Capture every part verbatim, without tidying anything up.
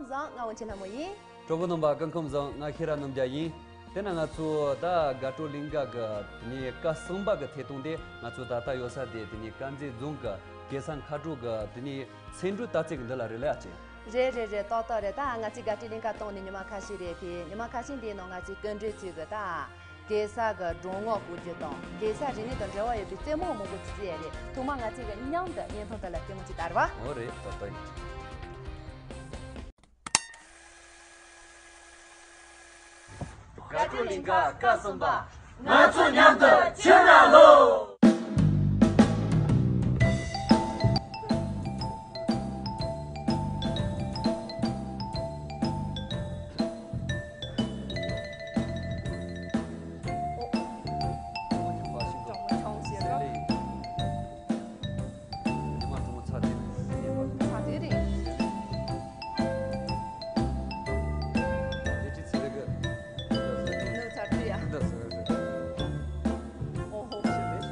བཟང་། ང་དབང་ཆེན་ལྷ་མོ་ཡིན། སྤྲོ་པོ་རྣམ་པ་སྐུ་ཁམས་བཟང་། ང་ཤེས་རབ་རྣམ་རྒྱལ་ཡིན། དེ་ན་ང་ཚོ་ད་དགའ་སྤྲོ་གླིང་ག་གི་དེ་ནས་སྐབས་གསུམ་པ་གི་ཐད་གཏོང་དེ་ང་ཚོ་ད་ལྟ་ཡོད་ས་དེ་དེ་ནས་དཀར་མཛེས་རྫོང་གི་གེ་སར་མཁའ་འགྲོ་གི་དེ་ནས་སེང་འབྲུག་སྟག་རྩེ་གི་འདི་ལ་རེད་ལ་ཨ་ཅེ། རེད་རེད་རེད། ཏག་ཏག་རེད། ད་ང་ཚོའི་དགའ་སྤྲོའི་གླིང་ག་གཏོང་ནས་ཉི་མ་ཁ་ཤས་རེད་དེ། ཉི་མ་ཁ་ཤས་འདིའི་ནང་ང་ཚོའི་སྐུ་མགྲོན་ཚོས་གི་ད། གེ་སར་གི་སྒྲོ་འོག་བཀོལ་རྒྱུ་དང་གེ་སར་རིག་གནས་དང་འབྲེལ་བ་ཡོད་པའི་རྩེད་མོ་མང་པོ་ཅིག་རྩེ་ཡ་རེད། ཐོག་མར་ང་ཚོས་གི་མཉམ་དུ་བརྙན་ཐུང་དེ་ལ་ལྟད་མོ་ཅིག་ལྟ་ར་བ། འོ་རེད། ཏག་ཏག་ཡིན། དགའ་སྤྲོའི་གླིང་ག་སྐབས་གསུམ་པ། ང་ཚོ་མཉམ་དུ་ཕྱིར་ར་ལོག་ཉི་མ་གྲོང་ཚ་དེ་རེད། ཚ་དེ་རེད། དེ་ཅི་ཚེ་རེ་གི། ནུ་ཚ་དེ་ཡ། འདི་ཟེར་རེད། ཨོ་ཧོ། རེད།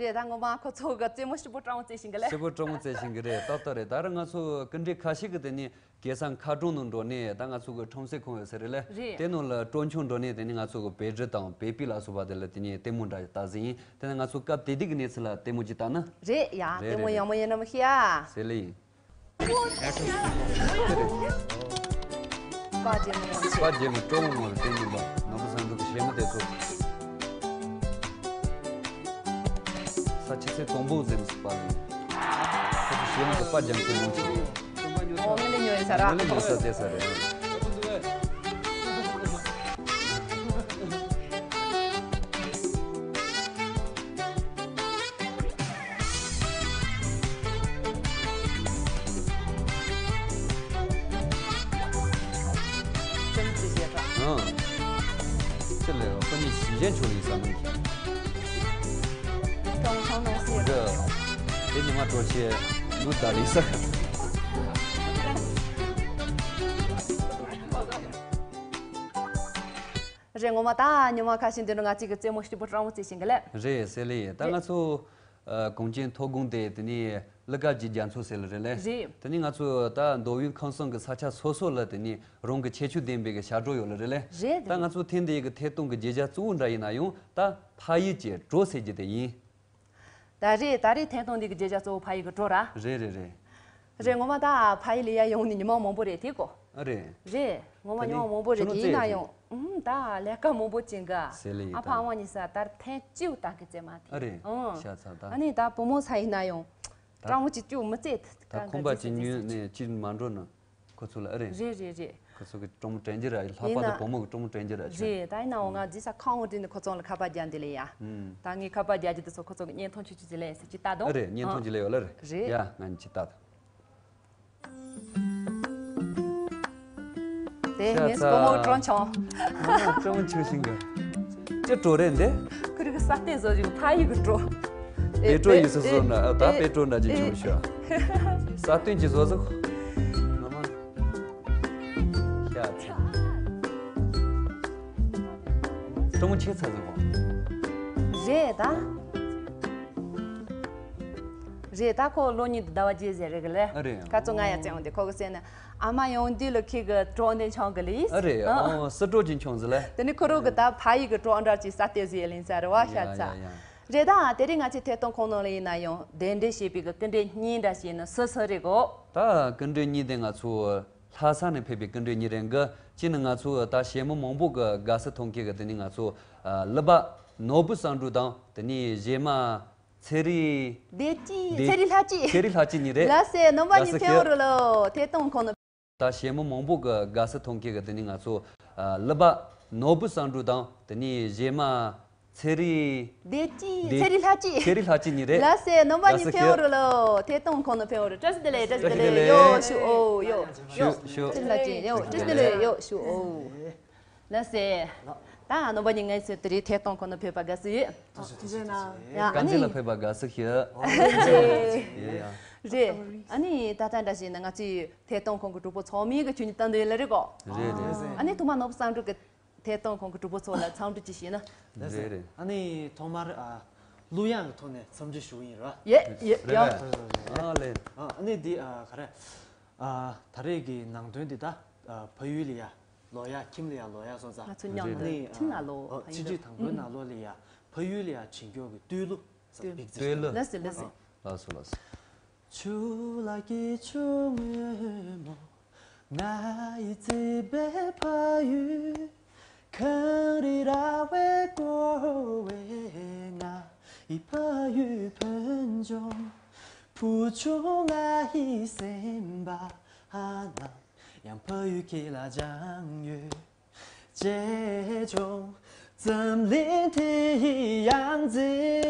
ད་ངོ་མ་ཁོ་ཚོ་གི་རྩེད་མོ་ཞིབ་པོ་སྤྲང་བོ་རྩེ་བཞིན་གི་ལེ། ཞིབ་པོ་སྤྲང་བོ་རྩེ་བཞིན་གི་རེད། ཏག་ཏག་རེད། ད་རེས་ང་ཚོ་སྐུ་མགྲོན་ཁ་ཤས་ཀྱི་དེ་ནས་གེ་སར་མཁར་གྲོང་ནང་འགྲོ་ནས་ད་ང་ཚོ་གི་ཁྲོམ་སའི་ཁང་ཡོད་ས་རེད་ལེ། རེད། དེ་ནང་ལ་སྤྲོ་འཆམ་འགྲོ་ནས་དེ་ནས་ང་ཚོ་གི་བོད་རིགས་དང་བོད་པའི་ལ་སོགས་པ་དེ་ལ་དེ་ནས་ལྟད་མོ་འདྲ་ལྟ་ཟིན་ཡིན། དེ་ནས་ང་ཚོ་སྐབས་དེ་དུས་ཀྱི་གནས་ཚུལ་ལ་ལྟད་མོ་ཅིག་ལྟ་ན། རེད་ཡ། རེད་ལྟད་མོ་རེད་ཡག་མོ་ཡིན་ནམ་ཤེས་ཡ། ཟེར་ལེ་ཡིན། པ་རྒྱལ་མོ་ཡང་ཆེ། པ་རྒྱལ་མོ་སྤྲོ་མོ་མོ་རེད། དེ་ཉིན་པ་ནོར་བུ་བཟང་འབྲུག་གི་ཞལ་མི་དེ་ཚོ། ས་ཆ་ཚེ་དང་པོ་འཛེམ་སྲིད་པ་རེད། ཁོ་ཚོ་ཞལ་མི་དེ་པ་རྒྱལ་མོ་སྤྲོ་མོ་ཆེ། ཨོ་མི་ལེ་ཉོ་ཡིན་ས་ར། མི་ལེ་ཉོ་ས་དེ་ས་རེད། ཨང་། ཅི་ལས་ཁོ་གཉིས་གཞན་ཆོག་ཡིན་ས་མིན། ཀྲོང་ཆང་ནང་སྲིད། འདི། དེ་ཉི་མ་གྲོ་ཆེ་ལུས་ད་ལི་ས། རེད། ངོ་མ་ད་ཉི་མ་ཁ་ཤས་འདི་འདྲ་ང་ཚོས་ཀྱི་རྩེད་མོ་ཞིབ་པོ་སྤྲང་བོ་རྩེ་བཞིན་གི་ལེ། རེད་ཟེར་ལེ། ད་ང་ཚོ་ཨ་གངས་ཅན་མཐོ་སྒང་དེ་དེ་ནས་གླུ་གར་གྱི་རྒྱ་མཚོ་ཟེར་ལེ་རེད་ལེ། རེད། དེ་ནས་ང་ཚོ་ད་མདོ་དབུས་ཁམས་གསུམ་གི་ས་ཆ་སོ་སོ་ལ་དེ་ནས་རང་གི་ཁྱད་ཆོས་ལྡན་པའི་གི་ཞབས་བྲོ་ཡོད་ལེ་རེད་ལེ། རེད། ད་ང་ཚོ་ཐེངས་འདི་ཡི་གི་ཐད་གཏོང་གི་བརྗོད་བྱ་གཙོ་བོ་འདྲ་ཡིན་ན་ཡང་ད་ཕ་ཡུལ་གྱི་བྲོ་ཟེར་རྒྱུ་དེ་ཡིན། ད་རེས་ད་རེས་ཐད་གཏོང་འདི་གི་བརྗོད་བྱ་གཙོ་བོ་ཕ་ཡུལ་གི་བྲོ་ར། རེད་རེད་རེད། རེད། ངོ་མ་ད་ཕ་ཡུལ་ལ་ཡར་ཡོང་ནས་ཉི་མ་མང་པོ་རེད་དེ་གོ། ཨ་རེད། རེད། ངོ་མ་ཉི་མ་མང་པོ་རེད་དེ་ཡིན་ན་ཡང་ཨུམ་ད་ལས་ཀ་མང་པོ་ཅན་ག་ཟེར་ལེ་ཡིན། ཨ་ཕ་ཨ་མ་གཉིས་ས་ད་ཐེངས་གཅིག་ད་གི་རྩེད་མ་དེ། ཨ་རེད། ཨང་། ཤ་ཚ་ད། ཨ་ནི་ད་བུ་མོ་ས་ཡིན་ན་ཡང་། ད་སྤྲང་མོ་གཅིག་གཅིག་མི་རྩེད་ད་ཁང་པ་གཅིག་ཉོས་ནས་གཅིག་མ་འགྲོ་ན། ཁོ་ཚོ་ལ་ཨེ་རེད། རེད་རེད་རེད། ཁོ་ཚོ་གི་སྤྲང་མོ་དྲན་གྱི་ར་ཡིན། ལྷག་པར་དུ་བུ་མོ་གི་སྤྲང་མོ་དྲན་གྱི་ར་ཆེ། རེད། ད་ཡིན་ནའང་ང་རྗེས་ས་ཁ་འོང་དྲན་ནས་ཁོ་ཚོ་ལ་ཁ་པར་རྒྱག་འདི་ལས་ཡ། ཨུམ། ད་ངས་ཁ་པར་རྒྱག་རྒྱུ་དེ་ཚོ་ཁོ་ཚོ་གི་བརྙན་ཐུང་ཆུ་ཆུ་ཅི་ལས་ཟེར་ཅི་ལྟ་དང་། ཨ་རེད། བརྙན་ཐུང་ཅི་ལས་ཡོད་ལ་རེད། རེད། ཡ་ང་ནི་ཅི་ལྟ་དང་། དེ་ངས་བུ་མོ་གི་སྤྲང་ཆང་། ང་སྤྲང་མོ་ཆུང་ཤིང་གི། ཅི་བྲོ་རེད་འདི། ཁོ་རིག་ས་སྟེང་བཟོ་ཞིག་ཕ་ཡུལ་གི་བྲོ། ཨེ་བྲོ་ཡིན་སོ་སོ་ན་ཨ་ད་ཨེ་བྲོ་འདྲ་ཅིག་བྱུང་ཤག་ས་སྟེང་གི་བཟོ་ཟིག་ངོ་མ། ཤ་ཚ། སྤྲང་མོ་ཆེ་ཚ་ཟིག་གོ། རེད་ད། རེད་ད། ཁོ་ལོ་གཉིས་དུ་ཟླ་བ་བརྒྱད་ཟེར་རེད་གི་ལེ། ཨ་རེད། ཁ་ཚོ་ང་ཡ་བཙན་འོང་དེ་ཁོ་གི་སེམས་ནས་ཨ་མ་ཡོང་དུས་ལ་ཁྱི་གི་གྲོགས་འདི་མཆོང་གི་ལེ། ཨ་རེད། ཨ། ཨོ་སི་གྲོགས་ཀྱི་མཆོང་ཟི་ལེ། དེ་ནི་ཁོ་རོ་གི་ད་ཕ་ཡི་གི་གྲོགས་འདྲ་ཅིག་ས་སྟེ་ཟི་ཡ་ལིན་ས་རེད་བ་ཤ་ཚ། ཡ་ཡ་ཡ། རེད་ད། དེ་རིང་ང་ཚོའི་ཐད་གཏོང་ཁོངས་ནང་ལ་ཡིན་ན་ཡང་གདན་འདྲེན་བྱས་པའི་གི་སྐུ་མགྲོན་གཉིས་འདྲ་ཞིག་ནི་སུ་སུ་རེད་གོ། ད་སྐུ་མགྲོན་གཉིས་དེ་ང་ཚོ་ལྷ་ས་ནས་ཕེབས་པའི་སྐུ་མགྲོན་གཉིས་རེད་གི། གཅིག་ནི་ང་ཚོ་ད་གཞས་མི་མང་པོ་གི་དགའ་བསུ་ཐོབ་མཁན་གི་དེ་ནི་ང་ཚོ་ཨ་གླུ་པ་ནོར་བུ་བསམ་འགྲུབ་དང་དེ་ནི་གཞས་མ་ཚེ་རིང་། བདེ་སྐྱིད། ཚེ་རིང་ལྷ་སྐྱིད། ཚེ་རིང་ལྷ་སྐྱིད་གཉིས་རེད། ལགས་སེ་རྣམ་པ་གཉིས་ལགས་སེ་ཕེབས་རོགས་ལོ། ཐད་གཏོང་ཁོངས་ནས། ད་གཞས་མི་མང་པོ་གི་དགའ་བསུ་ཐོབ་མཁན་གི་དེ་ནི་ང་ཚོ་ཨ་གླུ་པ་ ནོར་བུ་བསམ་འགྲུབ་དང་དེ་ནས་གཞས་མ་ཚེ་རིང་བདེ་སྐྱིད། ཚེ་རིང་ལྷ་སྐྱིད། ཚེ་རིང་ལྷ་སྐྱིད་གཉིས་རེད། ལགས་སེ། རྣམ་པ་གཉིས་ཕེབས་རོགས་ལོ། ཐད་གཏོང་ཁང་ནང་ཕེབས་རོགས། བཀྲ་ཤིས་བདེ་ལེགས། བཀྲ་ཤིས་བདེ་ལེགས། ཡོ་ཞུ་ཨོ། ཡོ་ཞུ་ཞུ། ཚེ་རིང་ལྷ་སྐྱིད། ཡོ་བཀྲ་ཤིས་བདེ་ལེགས། ཡོ་ཞུ་ཨོ། ལགས་སེ། ད་རྣམ་པ་གཉིས་ངའི་ཚེ་དེ་རིང་ཐད་གཏོང་ཁང་ནང་ཕེབས་པ་དགའ་བསུ་ཡོད། ཐུགས་རྗེ་གནང་། ཡ་ཨ་ནི་དཀར་མཛེས་ལ་ཕེབས་པ་དགའ་བསུ་ཞུ། ཡ་ཡ། རེད། ཨ་ནི་ད་ལྟ་འདྲ་བྱས་ན་ང་ཚོའི་ཐད་གཏོང་ཁང་གི་གྲོགས་པོ་ཚང་མས་གི་ཁྱོད་ཉིད་ལྟ་འདོད་ལ་རེད་གོ། རེད་རེད། ཨ་ནི་ཐོག་མ་ནོར་བུ་བསམ་འགྲུབ་ཀྱི་ཐད་གཏོང་ཁང་གི་གྲོགས་པོ་ཚོ་ལ་འཚམས་འདྲི་ཅིག་ཞུས་ན། རེད་རེད། ཨ་ནི་ཐོག་མར་ཨ་གླུ་དབྱངས་ཀྱི་ཐོག་ནས་འཚམས་འདྲི་ཞུ་གི་ཡིན་ར། ཡེ་ཡེ། རེད་ཡ། རེད། ཨ་ལེ། ཨ་ཨ་ནི་འདི་ཨ་ག་རེ། ཨ་ད་རེས་ཀྱི་ནང་དོན་འདི་ད་ཨ་ཕ་ཡུལ་ལ་ཡ་ལོག་ཡ། ཁྱིམ་ལ་ཡ་ལོག་ཡ་སོང་ཙང་། ང་ཚོ་མཉམ་དུ་ཨ་ནི་ཁྱིམ་ལ་ལོག་ཨ་ཕ་ཡུལ་ཆིག་ཁྲི་དང་པོའི་ནང་ལོགས་ལ་ཡ་ཕ་ཡུལ་ལ་ཡ་བྱིན་སྐྱོར་གྱི་བསྟོད་གླུ་ཟེར། བསྟོད་གླུ། ལགས་སེ་ལགས་སེ། ལགས་སོ་ལགས་སོ། ཆུ་ལ་སྐྱིད་ཆུ་སྔོན་མོ། ང་ཡི་བརྩེ་བའི་ཕ་ཡུལ། གངས་རི་ར་བས་བསྐོར་བའི་ང་ཡི་ཕ་ཡུལ་ཕུན་ལྗོངས། བུ་ཆུང་ང་ཡི་སེམས་པ་ནང་ཡང་ཕ་ཡུལ་ཁྱེད་ལ་སྦྱངས་ཡོད། ཅེས་ཀྱང་འཛམ་གླིང་འདིའི་ཡང་རྩེ་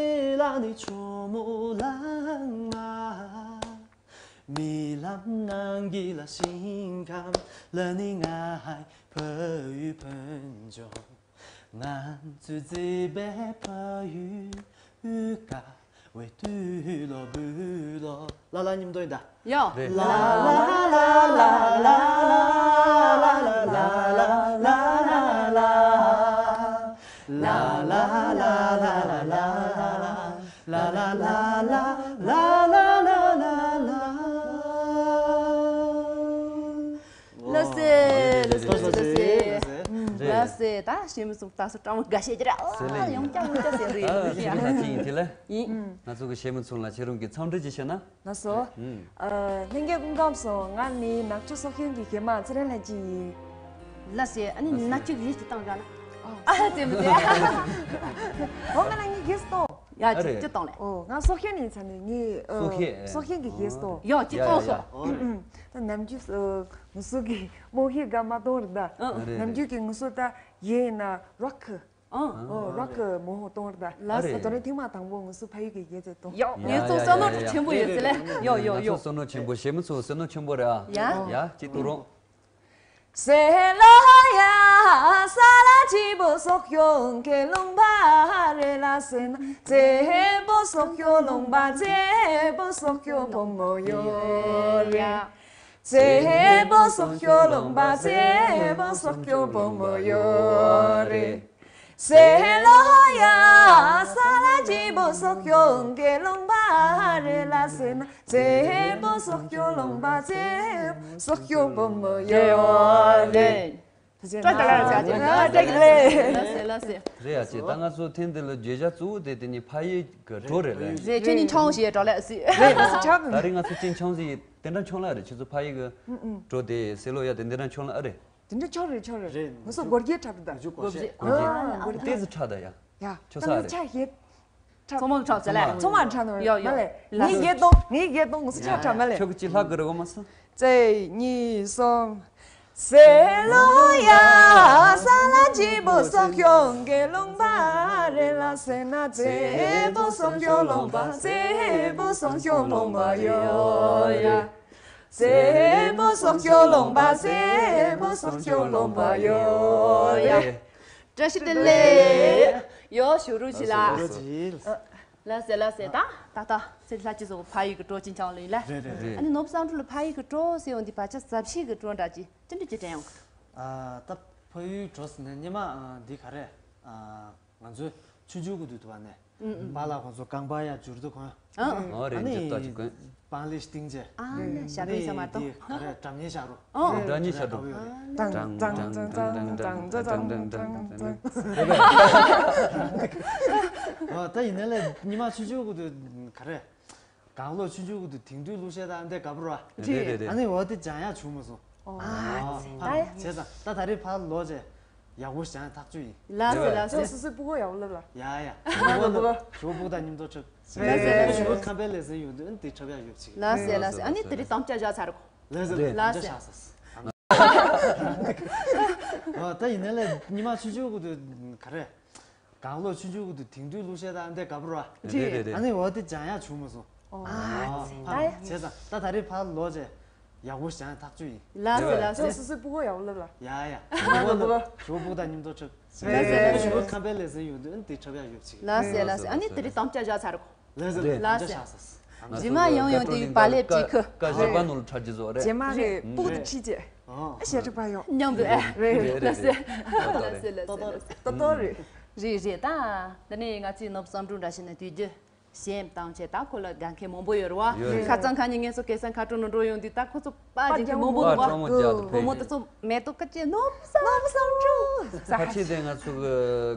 ལ་ནི་ཆུ་མོ་ལ་ང་རྨི་ལམ་ནང་གི་ལ་ཞིང་ཁམས་ལ་ནི་ང་ཕ་ཡུལ་ཕུན་ལྗོངས། ང་ཚོའི་བརྩེ་བའི་ཕ་ཡུལ་དགའ་བའི་དུས་ལོ་འབུལ་ལོ། ལ་ལ་མཉམ་དུ་ཡིན་ད། ཡོ། རེད། ལ་ལ་ལ་ལ་ལ། ལགས་སེ། ལགས་སེ། ལགས་སེ། ལགས་སེ། རེད། ལགས་སེ། ད་གཞས་མ་ཚོ་ད་སོ་སྤྲང་མོ་དགའ་བྱེད་ཀྱི་ར། ཟེར་ལེ་ཡིན། ཡོང་ཀྱང་ཡོང་ཀྱང་ཟེར་རེད། ད་ཡིན། ཡིན། ང་ཚོ་གི་གཞས་མ་ཚོ་ལ་ཁྱེད་རང་གི་འཚམས་འདྲི་ཅིག་བྱས་ན། ལགས་སོ། ཨ་ལྷན་རྒྱས་སྐུ་ཁམས་སོང་། ང་ནི་ནག་ཆུ་སྲོག་ཤིང་གི་གཞས་མ་ཚེ་རིང་ལྷ་སྐྱིད་ཡིན། ལགས་སེ། ཨ་ནི་ནག་ཆུ་གི་གཞས་ཅིག་བཏང་ར་ན། ཨ་ཙེ་མི་ཙེ། འོ་ང་ལ་ངའི་གཞས་སུ་གཏོང་། ཡ་ཅིག་ཅིག་གཏོང་ལེ། ཨོ་ང་སྲོག་ཤིང་ནས་ཡིན་ཙང་ནས་ངའི་ཨ་སྲོག་ཤིང་། སྲོག་ཤིང་གི་གཞས་སུ་གཏོང་། ཡ་ཅིག་གཏོང་ཤོག། ད་ནམ་རྒྱུན་ཨ་ང་ཚོ་གི་རྨོ་ཧི་ག་མ་གཏོང་རེད་ད། ཨ་རེད་རེད། ནམ་རྒྱུན་གི་ང་ཚོ་ད་གཞས་ཡིན་ན་རོག་གི། ཨ། ཨོ་རོག་གི་མོ་ཧོ་གཏོང་རེད་ད། ལགས་སེ། ད་དེ་རིང་ཐེངས་མ་དང་པོ་ང་ཚོ་ཕ་ཡུལ་གི་གཞས་དེ་གཏོང་། ཡ་ཡ་ངས་ཚོ་ཡ་བསོད་ནམས་ཡ་ཆེན་པོ་ཡོད་ཟེར་ལེ། ཡོ་ཡོ་ཡོ། ང་ཚོ་བསོད་ནམས་ཆེན་པོ། གཞས་མ་ཚོ་བསོད་ནམས་ཆེན་པོ་རེད་ཨ། ཡ། ཡ་ཅིག་ཏུ་རོང་། ལགས་སེ་ལགས་སེ། རེད་ཡ་ཅེ། ད་ང་ཚོ་ཐེངས་འདི་ལ་བརྗོད་བྱ་གཙོ་བོ་དེ་དེ་ནི་ཕ་ཡུལ་གི་བྲོ་རེད་ལེ། རེད། ཁྱོད་ནི་ཆང་ཞེས་བྲོ་ལེ་སི། རེད། ད་རེས་ང་ཚོ་ཅིན་ཆང་ཞེས་དེ་འདྲ་ཆང་ལ་རེད། ཁྱོད་ཚོ་ཕ་ཡུལ་གི་བྲོ་དེ་སེ་ལོ་ཡ་དེ་འདི་འདྲ་ཆང་ལ་ཨ་རེད། དེ་འདྲ་ཆོག་རེད། ཆོག་རེད། རེད། ང་ཚོ་སྒོར་གྱི་འཁྲབ་རེད་ད། སྒོར་གྱི། ཨ་སྒོར་གྱི། ཏེ་ཚོ་འཁྲབ་ད་ཡ། ཡ། ཁྱོད་ད་ང་ཚོ་ས་རེད། ཆ་ཞེ། ཚང་མ་འཁྲབ་ཟེར་ལེ། ཚང་མ་འཁྲབ་ནོ་རེད། ཡོ་ཡོ། མ་ལེ། ངའི་སྒེར་གཏོང་། ངའི་སྒེར་གཏོང་། ང་ཚོ་ཆ་འཁྲབ་མ་ལེ། ཁྱོད་ཀྱི་ཅི་ལྷག་གི་རེད་གོ་མ་སོང་། གཅིག་གཉིས་གསུམ། བཀྲ་ཤིས་བདེ་ལེགས། ཡོ་ཞུ་རུ་ཞི་ལ། ལགས་སེ་ལགས་སེ། ད་ད་ད་ཚེ་ལྷ་ཅི་སོགས་ཕ་ཡུལ་གྱི་བྲོ་ཅིན་ཆང་ལ་ཡིན་ལ། རེད་རེད་རེད། ཨ་ནི་ནོར་བུ་བསམ་འགྲུབ་ལ་ཕ་ཡུལ་གྱི་བྲོ་ཟེར་ཡོང་དུས་ཕལ་ཆེར་ཟབ་ཞིག་གི་བྲོ་འདྲ་ཅིག་ཅི་འདྲ་ཅིག་དྲན་ཡོང་གི། ཨ་ད་ཕ་ཡུལ་བྲོ་ཟེར་ནས་སྔོན་མ་ཨ་འདི་ག་རེ། ཨ་ང་ཚོའི་ཆུང་ཆུང་གི་དུས་དུ་བ་ནས། ཨུ་ཨུ། པཱ་ལགས་ཁོང་ཚོ་རྐང་པ་ཡར་འཇུར་དུ་གོན། ཨ་ཨ། ཨོ་རེད། ཨ་ནི་འཇུར་ཏོག་ཅིག་གོན། པང་ལེབ་སྟེང་བྱས། ཨ་ནི་ཞབས་བྲོ་ཡིན་ས་མ་གཏོགས། ཨ་ནི་དེ་ག་རེ་སྒྲ་སྙན་ཞབས་བྲོ། ཨོ། སྒྲ་སྙན་ཞབས་བྲོ། ཏང་ཏང་ཏང་ཏང་ཏང་ཏང་ཏང་ཏང་། ཨོ་ད་ཡིན་ནའི་ལས་ཉི་མ་ཆུང་ཆུང་གི་དུས་ག་རེ། གང་ལོ་ཆུང་ཆུང་གི་དུས་དེང་དུས་གླུ་གཞས་དང་འདི་དགའ་པོ་ར། རེད་རེད་རེད། ཨ་ནི་འོ་དེ་སྦྱང་ཡག་བྱུང་མ་སོང་། ཨོ། ཨ་ཨ་ཙི། ད་བྱས་ཙང་ད་ད་རེས་ཕར་ལོག་བྱས་ཡག་པོ་སྦྱང་ཡག་ཐག་ཆོད་ཡིན། ལགས་སོ་ལགས་སོ། སོ་སོའི་སྤུ་གུ་ཡག་པོ་ལབ་ལ། ཡ་ཡ། ང་ལ་སྤུ་གུ། ཞོ་སྤུ་གུ་དང་མཉམ་དུ་འཁྲབ། ལགས་སོ་ལགས་སོ། ཞོ་ཁམ་པའི་ལས་ཟིན་ཡོང་དུས་ཨ་ནི་དེ་འཁྲབ་ཡག་ཡོད་ཅིག། ལགས་སོ་ལགས་སོ། ཨ་ནི་དེ་རིང་དམ་བཅའ་བཞག་ཚར་གོ། ལགས་སོ་ལགས་སོ། དམ་བཅའ་བཞག་ས། ཨ། ད་ཡིན་ནའི་ལས་ཉི་མ་ཆུང་ཆུང་གི་དུས་ག་རེ། གང་ལོ་ཆུང་ཆུང་གི་དུས་དེང་དུས་གླུ་གཞས་དང་འདི་ག་བུ་ར། རེད་རེད་རེད། ཨ་ནི་འོ་དེ་སྦྱང་ཡག་བྱུང་མ་སོང་། ཨ། ཨ། བྱས་ཙང་ད་ད་རེས་ཕར་ལོག་རྗེས་ཡག་པོ་སྦྱང་ཡག་ཐག་ཆོད་ཡིན། ལགས་སོ་ལགས་སོ། སོ་སོའི་སྤུ་གུ་ཡག་པོ་ལབ་ལ། ཡ་ཡ། ང་ལ་སྤུ་གུ་ཕྲུ་གུ་སྤུ་གུ་དང་མཉམ་དུ་འཁྲབ། རེད་རེད་རེད། ཕྲུ་གུ་ཁམས་པའི་ལེ་ཚན་ཡོང་དུས་ཨ་ནི་དེ་འཁྲབ་ཡག་ཡོད་ཅིག། ལགས་སོ་ལགས་སོ། ཨ་ནི་དེ་རིང་དམ་བཅའ་བཞག་ཚར་གོ། ལགས་སོ་རེད། ལགས་སོ། ལགས་སོ། རྗེས་མ་ཡང་ཡང་དེ་ཡི་བག་ལེབ་ཅིག་ཁུ། ཀ་བཞི་པ་ནང་ལ་འཁྲབ་རྒྱུ་བཟོ་རེད། རྗེས་མ་རེད། སྤུ་གུ་དེ་ཁྲིད་རྗེས། ཨ། ཞལ་གྲི་པ་ཡོང་། མཉམ་དུ་ཨེ། རེད་རེད་རེད། ལགས་སོ་ལགས་སོ་ལགས་སོ། ཏོག་ཏོག་རེད། རེད་རེད་ད། འདི་ནས་ང་ཚོའི་ནོར་བུ་བསམ་འགྲུབ་འདྲ་བྱས་ན་དུས་རྒྱུན་གཞས་བཏང་བྱས་ད་ཁོ་ལ་དགའ་མཁན་མང་པོ་ཡོད་རེད་བ། ཡོད་ཡོད། ཁ་སང་ཁ་ཉིན་ངས་སོ་སྐལ་བཟང་མཁའ་འགྲོ་ནང་འགྲོ་ཡོང་དུས་ད་ཁོ་ཚོ་པར་རྒྱག་མཁན་མང་པོ་འདུག་བ། པར་གྲོགས་མོ་རྒྱག་དུ་ཕེབས། བུ་མོ་དེ་ཚོ་མེ་ཏོག་ཀ་ཅེ་ནོར་བུ་བསམ་འགྲུབ་ཟེར། ཕལ་ཆེར་དེ་ང་ཚོ་གི་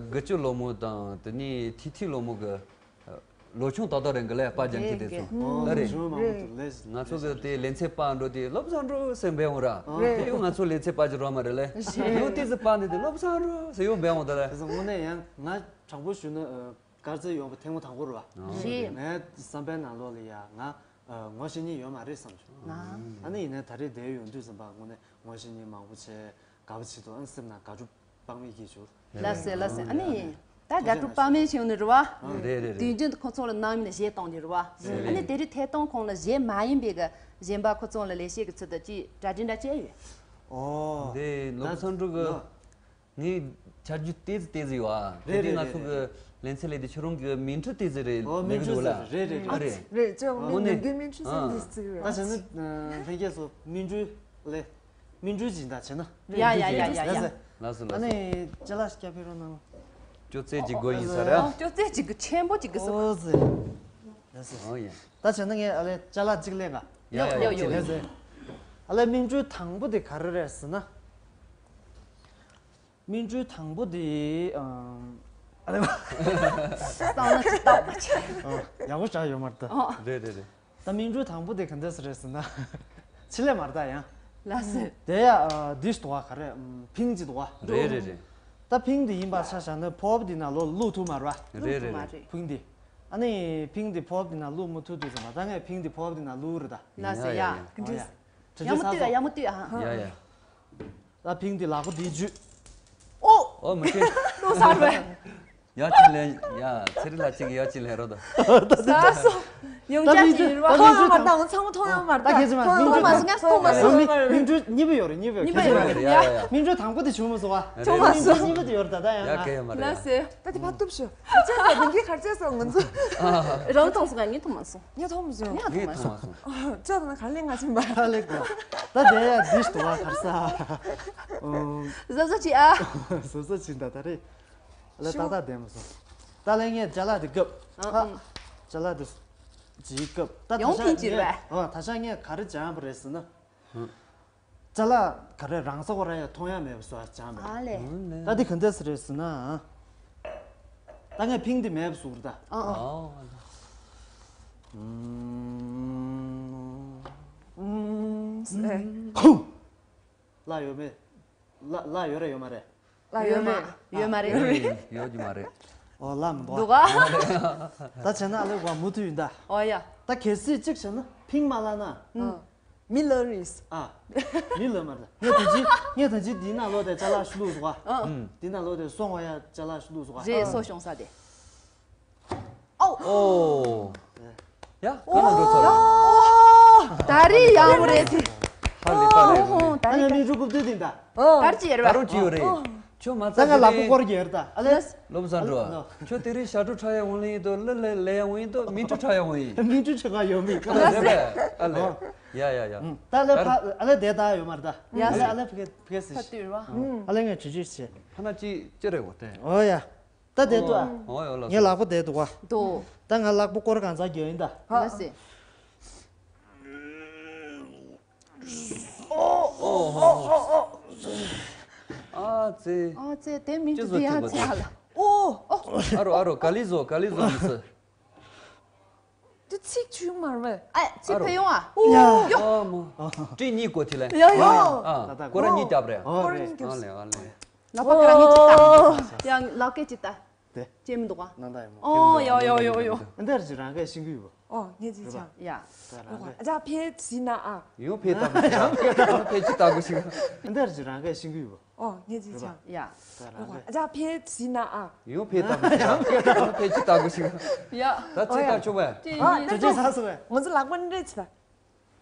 དགུ་བཅུ་ལོ་མོ་དང་དེ་ནས་ཐིག་ཐིག་ལོ་མོ་གི། ལོ་ཆུང་ཏག་ཏག་རེད་འགི་ལས་པར་རྒྱག་མཁན་དེ་ཚོ། རེད་རེད། ཨ་རེད། ལོ་ཆུང་མང་པོ་འདུག་ལས། ང་ཚོ་གི་དེ་ལེ་ཚན་པར་འགྲོ་དུས་སློབ་བཟང་འགྲོ་ཟེར་འབད་འོང་ར། རེད། དེ་ཡང་ང་ཚོ་ལེ་ཚན་པར་གྱི་རོ་མ་རེད་ལས། རེད། ཡང་དེ་ཚོ་པར་འདི་དུས་སློབ་བཟང་འགྲོ་ཟེར་ཡང་འབད་འོང་ད་ལས། དེ་ཚོ་དངོས་གནས་ཡང་ང་དྲང་པོ་ཞུ་ན་ཨ། དཀར་རྩེ་ཡོང་བ་ཐེངས་མ་དང་པོ་རེད་བ། རེད། ངའི་བསམ་པའི་ནང་ལོགས་ལ་ཡ་ང་ཨ། ངོ་ཤེས་མཁན་ཡོད་མ་རེད་བསམ་བྱུང་། ཨ་ནི་ཡིན་ནའི་ད་རེས་འདིར་ཡོང་དུས་ཙམ་པ་དངོས་གནས་ངོ་ཤེས་མཁན་མང་པོ་བྱས། དགའ་པོ་བྱེད་འདུག་ཨ་ནི་སེམས་ནང་དགའ་སྤྲོ་དཔག་མེད་སྐྱེས་བྱུང་། ལགས་སེ་ལགས་སེ། ཨ་ནི་ད་དགའ་སྤྲོ་དཔག་མེད་བྱུང་ནི་རེད་བ། རེད་རེད་རེད། དུས་རྒྱུན་དུ་ཁོ་ཚོ་ལ་ནང་མི་ལ་གཞས་གཏོང་རྒྱུ་རེད་བ། རེད་རེད། ཨ་ནི་དེ་རིང་ཐད་གཏོང་ཁང་ལ་གཞས་མ་ཡིན་པའི་གི་གཞན་པ་ཁོ་ཚོ་ལ་ལས་བྱེད་ཀྱི་ཚུལ་དུ་ཅིག་གྲ་སྒྲིག་འདྲ་བྱས་ཡོད། ཨོ། འདི་ནོར་བུ་བསམ་འགྲུབ་ཀྱི། ངས་ཆ་རྒྱུས་ཏོག་ཙམ་ཏོག་ཙམ་ཡོད་ཨ། རེད་དེ་དུས་རེད་ང་ཚོ་གི་ལེ་ཚན་ལས་དེ་ཁྱོད་རང་གི་མིང་འབྲུ་ཏོག་ཙམ་རེད། ཨོ་མིང་འབྲུ་ཟེར་རེད་རེད་རེད། ཨ་རེད། རེད་ཅེ་དངོས་གནས་ནམ་རྒྱུན་མིང་འབྲུ་ཟེར་འདི་ཟེར་རེད། ད་བྱས་ན་ལྷན་རྒྱས་ཚོ་མིང་འབྲུ་ལས། མིང་འབྲུ་ཅིག་ད་བྱས་ན། ཡ་ཡ་ཡ་ཡ་ཡ། ལགས་སོ་ལགས་སོ། ཨ་ནི་ཅ་ལག་ཞིག་བསྐྱབས་ཕེབས་རོགས་གནང་། ཅོག་ཙེ་གཅིག་དགོས་ཡིན་ས་རེད་ཨ། ཨོ་ཅོག་ཙེ་གཅིག་གི་ཆེན་པོ་གཅིག་གི་སོ། ཨོ་ཙེ། ལགས་སོ། ཨོ་ཡ། ད་བྱས་ན་ངས་ཨ་ལས་ཅ་ལག་གཅིག་ལེན་ག་ཡ་ཡ་ཡ། ལགས་སོ། ཨ་ལས་མིང་འབྲུ་དང་པོ་དེ་ག་རེ་རེད་ཟེར་ན། མིང་འབྲུ་དང་པོ་དེ་ཨ་ལས། བསམ་བློ་ཅིག་བཏང་བ་བྱས། ཡག་པོ་ཞིག་ཡོད་མ་རེད་ད། རེད་རེད་རེད། ད་མིང་འབྲུ་དང་པོ་དེ་ག་འདྲ་ཞིག་རེད་ཟེར་ན། ཆེད་ལས་མ་རེད་ད་ཡང་། ལགས་སེ། དེ་ཡ་འདི་ཞིག་འདུག་བ་ག་རེ་ཕིང་ཅིག་འདུག་བ། རེད་རེད་རེད། ད་ཕིང་དེ་ཡིན་པ་ཆ་བཞག་ན་ཕོབ་དེ་ནང་ལོགས་བླུག་ཐུབ་མ་རེད་བ། རེད་རེད་རེད། ཕིང་དེ། ཨ་ནི་ཕིང་དེ་ཕོབ་དེ་ནང་བླུག་མི་ཐུབ་དུས་ཙམ་པ་ད་ངས་ཕིང་དེ་ཕོབ་དེ་ནང་བླུག་རེད་ད། ལགས་སེ་ཡ། ཡ་ཡ། ཡ་མོ་ལྟོས་ཨ་ཡ་མོ་ལྟོས་ཨ། ཡ་ཡ། ད་ཕིང་དེ་ལག་པ་དེ་འཇུས། ཨོ། ཨོ་མི་ཤེས། ལྟོས་ས་རེད། ཡ་ཅི་ལེན་ཡ་ཚེ་རིང་ལ་གཅིག་ཡ་ཅི་ལེན་རོ་ད། ས་སོ། ཡོང་ཅག་ཅི་ཡིན་ར། ད་མཐོང་ཡང་མ་ད་ཚང་མ་མཐོང་ཡང་མ་ད་ཁྱེད་ཚོ་མ་མཐོང་མ་སོང་ངས་མཐོང་མ་སོང་། མིང་འབྲུ་གཉིས་པ་ཡོད་རེད་གཉིས་པ་ཡོད་གཉིས་པ་ཡོད་རེད། ཡ་ཡ་ཡ། མིང་འབྲུ་དང་པོ་དེ་བྱུང་མ་སོང་བ། བྱུང་མ་སོང་། མིང་འབྲུ་གཉིས་པ་དེ་ཡོད་རེད་ད་ད་ཡང་། ཡ་ག་ཡ་མ་རེད། ལགས་སེ། ད་དེ་ཕ་ཐུབ་ཤོ། ཁ་ཆེ་སོ་མིང་གི་ཁ་ཆེ་སོ་ང་ཚོ། རང་མཐོང་སོང་ངས་ངས་མཐོང་མ་སོང་། ངས་མཐོང་མ་སོང་། ངས་མཐོང་མ་སོང་། ཅག་ན་ག་ལེ་ང་ཆེན་པ། ད་ལེ་གོ། ད་དེ་ཡ་དིཤ་དུ་བ་གར་ས། བཟོ་བཟོ་ཅི་ཨ། བཟོ་བཟོ་ཅི་འདྲ་ད་རེད། ལ་ཏག་ཏག་བསྡད་མ་སོང་། ད་ལས་ངས་ཅ་ལག་དེ་བཀབ། ཨ། ཅ་ལག་དེ་ཇི་བཀབ། ད་ཡོང་ཐེངས་གཅིག་རེད་པས། ད་ཆ་ངས་ག་རེ་སྦྱངས་པ་རེད་ཟེར་ན། ཅ་ལག་ག་རེ་རང་ས་གོ་ར་ཡ་མཐོང་ཡ་མེད་པ་བཟོ་བ་སྦྱངས་པ་རེད། ཨ་ལས། ད་འདི་ག་འདྲ་ཟེར་རེད་ཟེར་ན། ད་ངས་ཕིང་འདི་མེད་པ་བཟོ་རེད་ད། ཨ་ཨ། ཨ། ཨུམ། ཨུམ། ཨུམ། ཧུ། ལ་ཡོད་མེད། ལ་ལ་ཡོད་རེད་ཡོད་མ་རེད། ལ་ཡོད་མ་ཡོད་མ་རེད། ཡོད་ཀྱི་མ་རེད། ཨོ་ལ་མི་འདུག་ཨ། འདུག་ག་ད་བྱས་ན་ཨ་ལེ་བ་མུ་མཐུད་ཡིན་ད། ཨོ་ཡ། ད་གལ་སྲིད་གཅིག་བྱས་ན་ཕིང་མ་ལ་ན། ཨ། མི་ལ་རིས། ཨ། མི་ལ་མ་རེད། ངས་ད་ཅི་ངས་ད་ཅི་འདི་ན་ལོ་དེ་ཅ་ལག་ཞིག་བླུགས་སོང་ཨ། ཨ། འདི་ན་ལོ་དེ་སོང་བ་ཡ་ཅ་ལག་ཞིག་བླུགས་སོང་ཨ། རེད་སོ་ཤོང་ས་དེ། ཨོ། ཨོ། ཡ། ག་ལ་འགྲོ་ཚར། ད་རེས་ཡག་པོ་རེད་དེ། ཧ་ལས་པ་རེད། ཨོ་ད་ད་ཡ་རེས་མི་འགྲོ་གུབ་ཏུ་དེ་ད། ད་རེས་ཅི་ཡོད་རེད་པ། ད་རུང་ཅི་ཡོད་རེད། ཁྱོད་མ་ད་ཚ་ང་ལག་པ་སྐོར་གྱི་ཡོད་ད། ཨ་ལས། སློབ་བཟང་འགྲོ། ཁྱོད་དེ་རིང་ཞག་དྲུག་ཁྲ་ཡ་འོང་ལེ་ཡིན་དོ་ལ་ལ་ལ་ཡ་འོང་ཡིན་དོ་མི་འགྲོ་ཁྲ་ཡ་འོང་ཡིན། མི་འགྲོ་ཁྲ་ག་ཡོད་མི་ག་ལ་རེད་པས། ཨ་ལས། ཡ་ཡ་ཡ། ད་ལས་ཕ་ཨ་ལས་དེ་ད་ཡོད་མ་རེད་ད། ཡ། ཨ་ལས་ཨ་ལས་ཕ་གི་ཕ་གི་སི། ཕ་དུས་ར། ཨ་ལས་ངས་ཇི་ཇི་བྱེད། ཕ་ན་ཅི་ཅི་རེད་གོ་དེ། ཨོ་ཡ། ད་བསྡད་འདུག་ཨ། ཨོ་ཡོད་ལ། ངའི་ལག་པ་བསྡད་འདུག་ཨ། འདུག་ད་ང་ལག་པ་སྐོར་གང་ཚ་རྒྱག་ཡིན་ད། ལ་སེ། ཨ་ཙེ། ཨ་ཙེ་དེ་མིན་ཅི་དུ་བཟོ་དེ་ཡང་ཅི་ཙེ་ཧ་ལ། ཨོ། ཨ་རོ་ཨ་རོ་ག་ལི་བཟོ་ག་ལི་བཟོ་མི་སི། དེ་ཚིག་ཆུ་མར་བས། ཨ་ཚིག་ཨ་རོ། ཕེ་ཡོང་ཨ། ཨོ། ཡ། ཨ་མ། ཏྲི་གཉིས་གོ་ཐི་ལེ། ཡ་ཡ། ཨ་ད་ད་ད་ཀོ་ར་གཉིས་རྒྱབ་རེད། ཨོ་ཀོ་ར་རེད། གཉིས་རྒྱབ། ཨ་ལེ་ཨ་ལེ། ལག་པ་ཁ་ར་ངས་ཅི་ལྟ། ཡང་ལག་སྐེ་ཅི་ལྟ། དེ། ཅེ་མི་འདུག་ག་ནང་ད་ཡོད་མོ། ཨོ་ཡོ་ཡོ་ཡོ་ཡོ། འདི་ར་ཅི་རང་གས་ཤིང་གུ་ཡོད། ཨོ་ངས་ཅི་བྱ། ཡ། ད་རང་གི། ཨ་ཅག་ཕེ་ཟི་ན་ཨ། ཡང་ཕེ་ལྟ་བུ་ཞིག་ཡང་ཕེ་ཅི་ལྟ་བུ་ཞིག་འདི་ར་ཅི་རང་གི་ཤིང་གུ་ཡོད། ཨོ་ངས་ཅི་བྱ། ཡ། ད་རང་གི། ཨ་ཅག་ཕེ་ཟི་ན་ཨ། ཡང་ཕེ་ལྟ་བུ་ཞིག་ཡང་ཕེ་ཅི་ལྟ་བུ་ཞིག་ཡ། ད་ཅི་ལྟ་ཆོག་པས། ཨ་ད་ཅི་ཟ་སོང་བས། ང་ཚོ་ལག་པ་འདྲེ་ཅི་ད།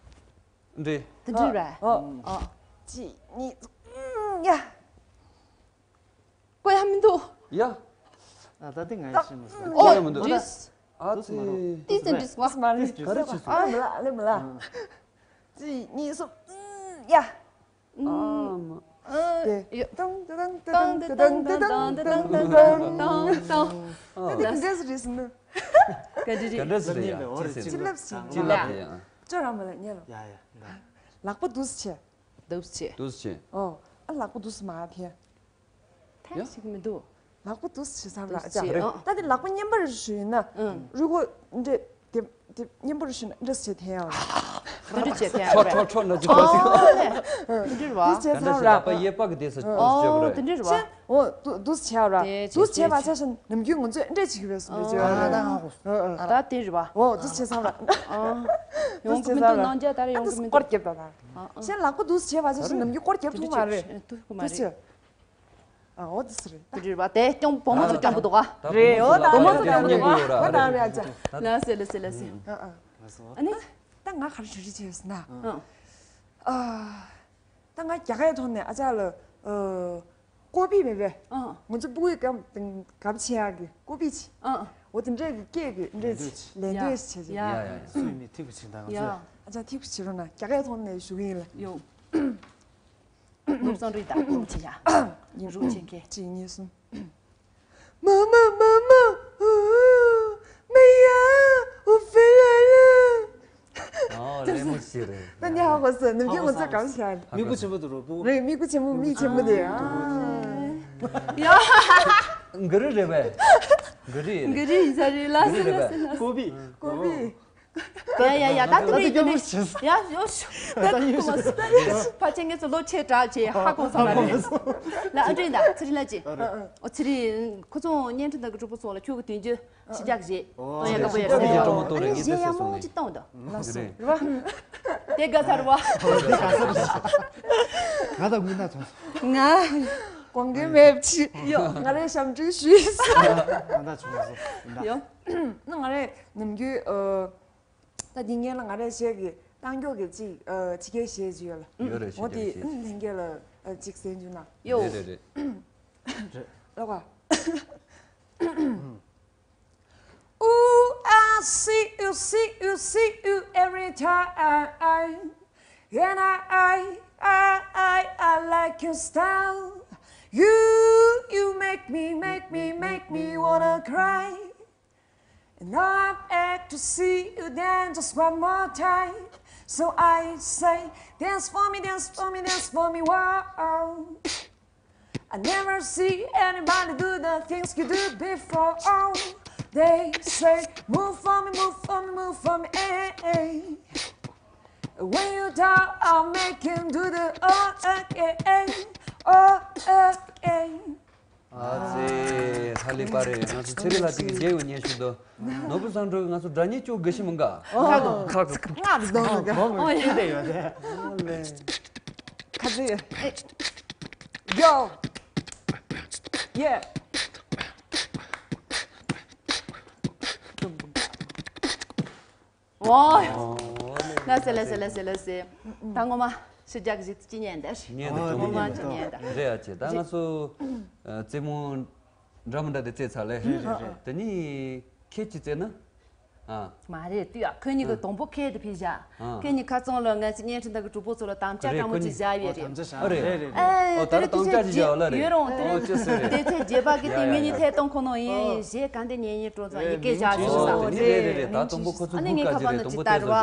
འདྲེ། དེ་འདྲེ་རེད། ཨོ། ཨོ། གཅིག་གཉིས། ཨུམ། ཡ། བཀོད་ཡ་མི་འདུག་ཡ། ཨ་ད་དེ་ང་ཡི་ཤི་མི་སོང་། ཨོ། བཀོད་ཡ་མི་འདུག་འདྲེས། ཨ་ཙི། ཏིས་ཏན་འདྲེས་བ། མ་རེད། ག་རེ་བྱེད་སོང་། ཨ་མི་ལ་ལེ་མི་ལ། གཅིག་གཉིས་གསུམ། ཨུམ། ཡ། ཨ་མ། ཨ། ཡ། ཏང་ཏང་ཏང་ཏང་ཏང་ཏང་ཏང་ཏང་ཏང་། ཨ། ཏང་ཏང་ཏང་ཏང་། ཨ། ཏང་ཏང་ཏང་། ག་འདྲ་རེད་ཟེར་ན། ག་འདྲ་རེད། ག་འདྲ་ཟེར་ཡ། ཅི་ལབ་ཟིན། ཅི་ལབ་ཡ། ཅོ་རང་མ་ལ་ཉལ་ལོ། ཡ་ཡ། ལག་པ་འདུག་སེ་བྱས། འདུག་སེ་བྱས། འདུག་སེ་བྱས། ཨོ། ཨ་ལག་པ་འདུག་སེ་མ་བྱས། ཐེངས་ཡ། ཤིག་མི་འདུག་ལག་པ་འདུག་སེ་བྱས་ཙང་ར་འདུག་སེ་ཅག་བྱས། ཨོ། ད་དེ་ལག་པ་མཉམ་པར་ཞུས་ན། ཨང་། རུས་ཁོག་འདྲེ་དེ་དེ་མཉམ་པར་ཞུས་ན་འདྲེ་སེ་བྱས་ཐལ་ཡ། དེ་འདྲ་བྱས་ཐལ་ཡ། ཁྲོ་ཁྲོ་ཁྲོ་འདྲ་ཅིག་ཁོ་ཞིག་ཨོ་ལེ། དེ་འདྲ་རེད་བ། འདུག་སེ་བྱས་ཙང་ར། ལག་པ་གཡས་པ་གི་དེ་སུ་འདུག་སེ་བྱས་པ་རེད། ཨོ་དེ་འདྲ་རེད་བ། ཨོ་འདུག་སེ་བྱས་ར། དེ་འདུག་སེ་བྱས་པ་ཆ་བཞག་ནམ་རྒྱུན་ང་ཚོས་འདྲེ་བྱེད་ཀྱི་རེད་སོང་འདྲེ་བྱེད་ཀྱི་རེད། ད་དེ་རེད་བ། ཨོ་འདུག་སེ་བྱས་ཙང་ར། ཨོ། ཡོང་གི་མི་འདུག་ནང་རྒྱ་ད་རེ་ཡོང་གི་མི་འདུག་སྐོར་རྒྱབ་ད་ད། ཨོ། གཞན་ལག་པ་འདུག་སེ་བྱས་པ་ཆ་བཞག་ནམ་རྒྱུན་སྐོར་རྒྱབ་ཐུབ་མ་རེད། ཐུབ་ཀྱི་མ་རེད། འདུག་སེ་བྱས། ཨ་འོ་དེ་སུ་རེད། དེ་འདྲ་རེད་བ། དེ་སྐྱོང་བུ་མོ་ཚོ་སྐྱོང་གི་འདུག་ག་རེད། འོ་ད་བུ་མོ་ཚོ་སྐྱོང་གི་འདུག་ག་འོ་ད་རེད་ཨ་ཅག་ལ་སེ་ལ་སེ་ལ་སེ། ཨ་ཨ། ཨ་ནི། ད་ང་ག་རེ་ཞུ་རྒྱུ་བྱས་ཟེར་ན། ཨ། ཨ། ད་ང་རྒྱ་སྐད་ཐོག་ནས་ཨ་ཅག་ལ། ཨ། ཀོ་པི་མེད་པས། ཨ། ང་ཚོ་ཕྲུ་གུའི་སྐབས་དེ་གབ་ཆེ་ཡག་གི་ཀོ་པི་ཆེ། ཨ། འོ་དེ་འདྲས་ཀྱི་སྐད་ཀྱི་འདྲས་ཆེ་ལན་འདྲས་ཆེ་ཆེ། ཡ་ཡ་ཡ། སུས་མི་ཐིག་པ་ཆེ་ད་ང་ཚོས། ཡ། ཨ་ཅག་ཐིག་པ་ཆེ་རོགས་གནང་རྒྱ་སྐད་ཐོག་ནས་ཞུ་གི་ཡིན་ལ། ཡོ། ནུབ་སང་རུས་དང་ཁོང་ཆེ་ཡ། ཡིན་རུ་ཆེ་མཁན། གཅིག་གཉིས་གསུམ། མ་མ་མ་མ། ཨུ། མེ་ཡ། ཨུ་ཧྥེ་ཡ་ཡ། ཨོ་ལེ་མོ་ཞིག་རེད། ད་ནི་ཧ་གོ་སོང་ནམ་རྒྱུན་ང་ཚོ་གང་བྱ། མིག་པོ་ཆེན་པོ་དུ་རོ་པུ། རེད་མིག་པོ་ཆེན་པོ་མིག་ཆེན་པོ་དེ། ཡ། ག་རེ་རེད་པས། ག་རེ། ག་རེ་ཡིན་ས་རེད་ལ་སེ་ལ་སེ་ལ། ཀོ་པི། ཀོ་པི། ཡ་ཡ་ཡ་ད་དེ་རེད་དེ་རེད། ཡ་ཡོ་ཤུ། ད་ཁུ་མ་སུ་ད་ཡོ་ཤུ། ཕ་ཆེན་ངེད་ཚོ་ལོ་ཆེ་དྲག་ཆེ་ཧ་གོ་སོང་ལ་རེད། ལ་ཨ་འདྲེ་ད་ཚེ་རིང་ལ་ཅེ། ཨོ་ཚེ་རིང་ཁོ་ཚོ་བརྙན་འཕྲིན་དག་གི་གྲོགས་པོ་ཚོ་ལ་ཁྱོད་ཀྱི་དོན་རྒྱུ་ཕྱི་རྒྱག་བྱེད། ཨོ་ཡ་དགའ་པོ་ཡ་ཚེ་རིང་ལ་ཅེ། ཨོ་ཡ་ཡ་མོ་ཅི་གཏོང་ད། ལ་སོ་རེད་བ། དེ་དགའ་ཚར་བ། ང་ད་དངུལ་ན་ཚོང་། ང་། དགོངས་འགལ་མེད་ཕྱི། ཡོ་ང་རེ་ཞབས་འདྲེན་ཞུས། ང་ད་ཆུང་སོ། ཡོ། ང་རེ་ནམ་རྒྱུན། ད་འདི་སྔོན་ལ་ང་རས་གཞས་ཀྱི་རྟགས་མགྱོགས་ཀྱི་ཅིག་ཨ་ཕྱི་རྒྱལ་གཞས་ཅིག་ཡོད་ལ། ཡོད་རེད། ཕྱི་འོ་དེ་རྒྱལ་གཞས་ཅིག་ཨ་ལྷན་རྒྱས་ལ་ཨ་ཅིག་གསན་རྒྱུ་ན། ཡོད། རེད་རེད་རེད། ལོ་ག Ooh, I see you, see you, see you every time. And I, I, I, I, I like your style. You, you make me, make me, make me wanna cry. And now I'm back to see you dance just one more time. So I say, dance for me, dance for me, dance for me, wow. I never see anybody do the things you do before. Oh, they say, move for me, move for me, move for me, eh, eh. When you talk, I'll make him do the all again, all again. ཨ་ཙི། ཧ་ལས་པ་རེད། ང་ཚོ་ཚེ་རིང་ལགས་དེ་གི་རྒྱལ་ཡོད་ཉན་ཞུ་དོ། ནོར་བུ་བསམ་འགྲུབ་ང་ཚོ་སྒྲ་སྙན་ཅུང་དགའ་ཤི་མི་འགའ། ཁ་ཁ་ཁ་ང་རེ་དོ་ནོ་ག་ཨོ་ཡ། ཅི་དེ་ཡོད་དེ། ཁ་ཚི། Go. Yeah. ཨོ། ལ་སེ་ལ་སེ་ལ་སེ་ལ་སེ། ད་ངོ་མ་ཕྱི་རྒྱལ་གྱི་གཞས་ཅི་ཉན་དེ། ཉན་དེ་ངོ་མ་ཅི་ཉན་དེ། རེད་ཨ་ཅེ། ད་ང་ཚོ་རྩེད་མོ་འདྲ་མི་འདྲ་དེ་རྩེད་ཚར་ལེ། རེད་རེད་རེད། དེ་ནི་ཁྱེད་ཀྱིས་རྩེད་ན། ཨ། མ་རེད་དུས་ཨ་ཁོ་གཉིས་ཀྱི་དང་པོ་ཁེ་དེ་ཕི་བཞག་ཁོ་གཉིས་ཁ་ཚང་ལ་ང་ཚོ་བརྙན་འཕྲིན་དག་གི་གྲོགས་པོ་ཚོ་ལ་དམ་བཅའ་རེད། སྤྲང་མོ་ཅིག་བཞག་ཡོད་རེད། ཨ་རེད། ཨ་རེད། ཨོ་ད་རེས་དམ་བཅའ་ཅིག་བཞག་ཡོད་ལ་རེད། ཡོད་རུང་དེ་ཨོ་ཅི་སེ་རེད། དེ་ཚེ་རྗེས་པ་གི་དེ་ངེད་གཉིས་ཐད་གཏོང་ཁོ་ནོ་ཡིན་ཡིན་ཞེས་གང་དེ་ཉན་ཉན་སྤྲོ་ཙང་ཡི་གེ་བཞག་ཞུ་ཨོ་ས་དེ་ནི་རེད་རེད་རེད། ད་དང་པོ་ཁོ་ཚོ་ཨ་ནི་ངས་ཁ་པར་ནང་ཅིག་བལྟ་རུ་བ།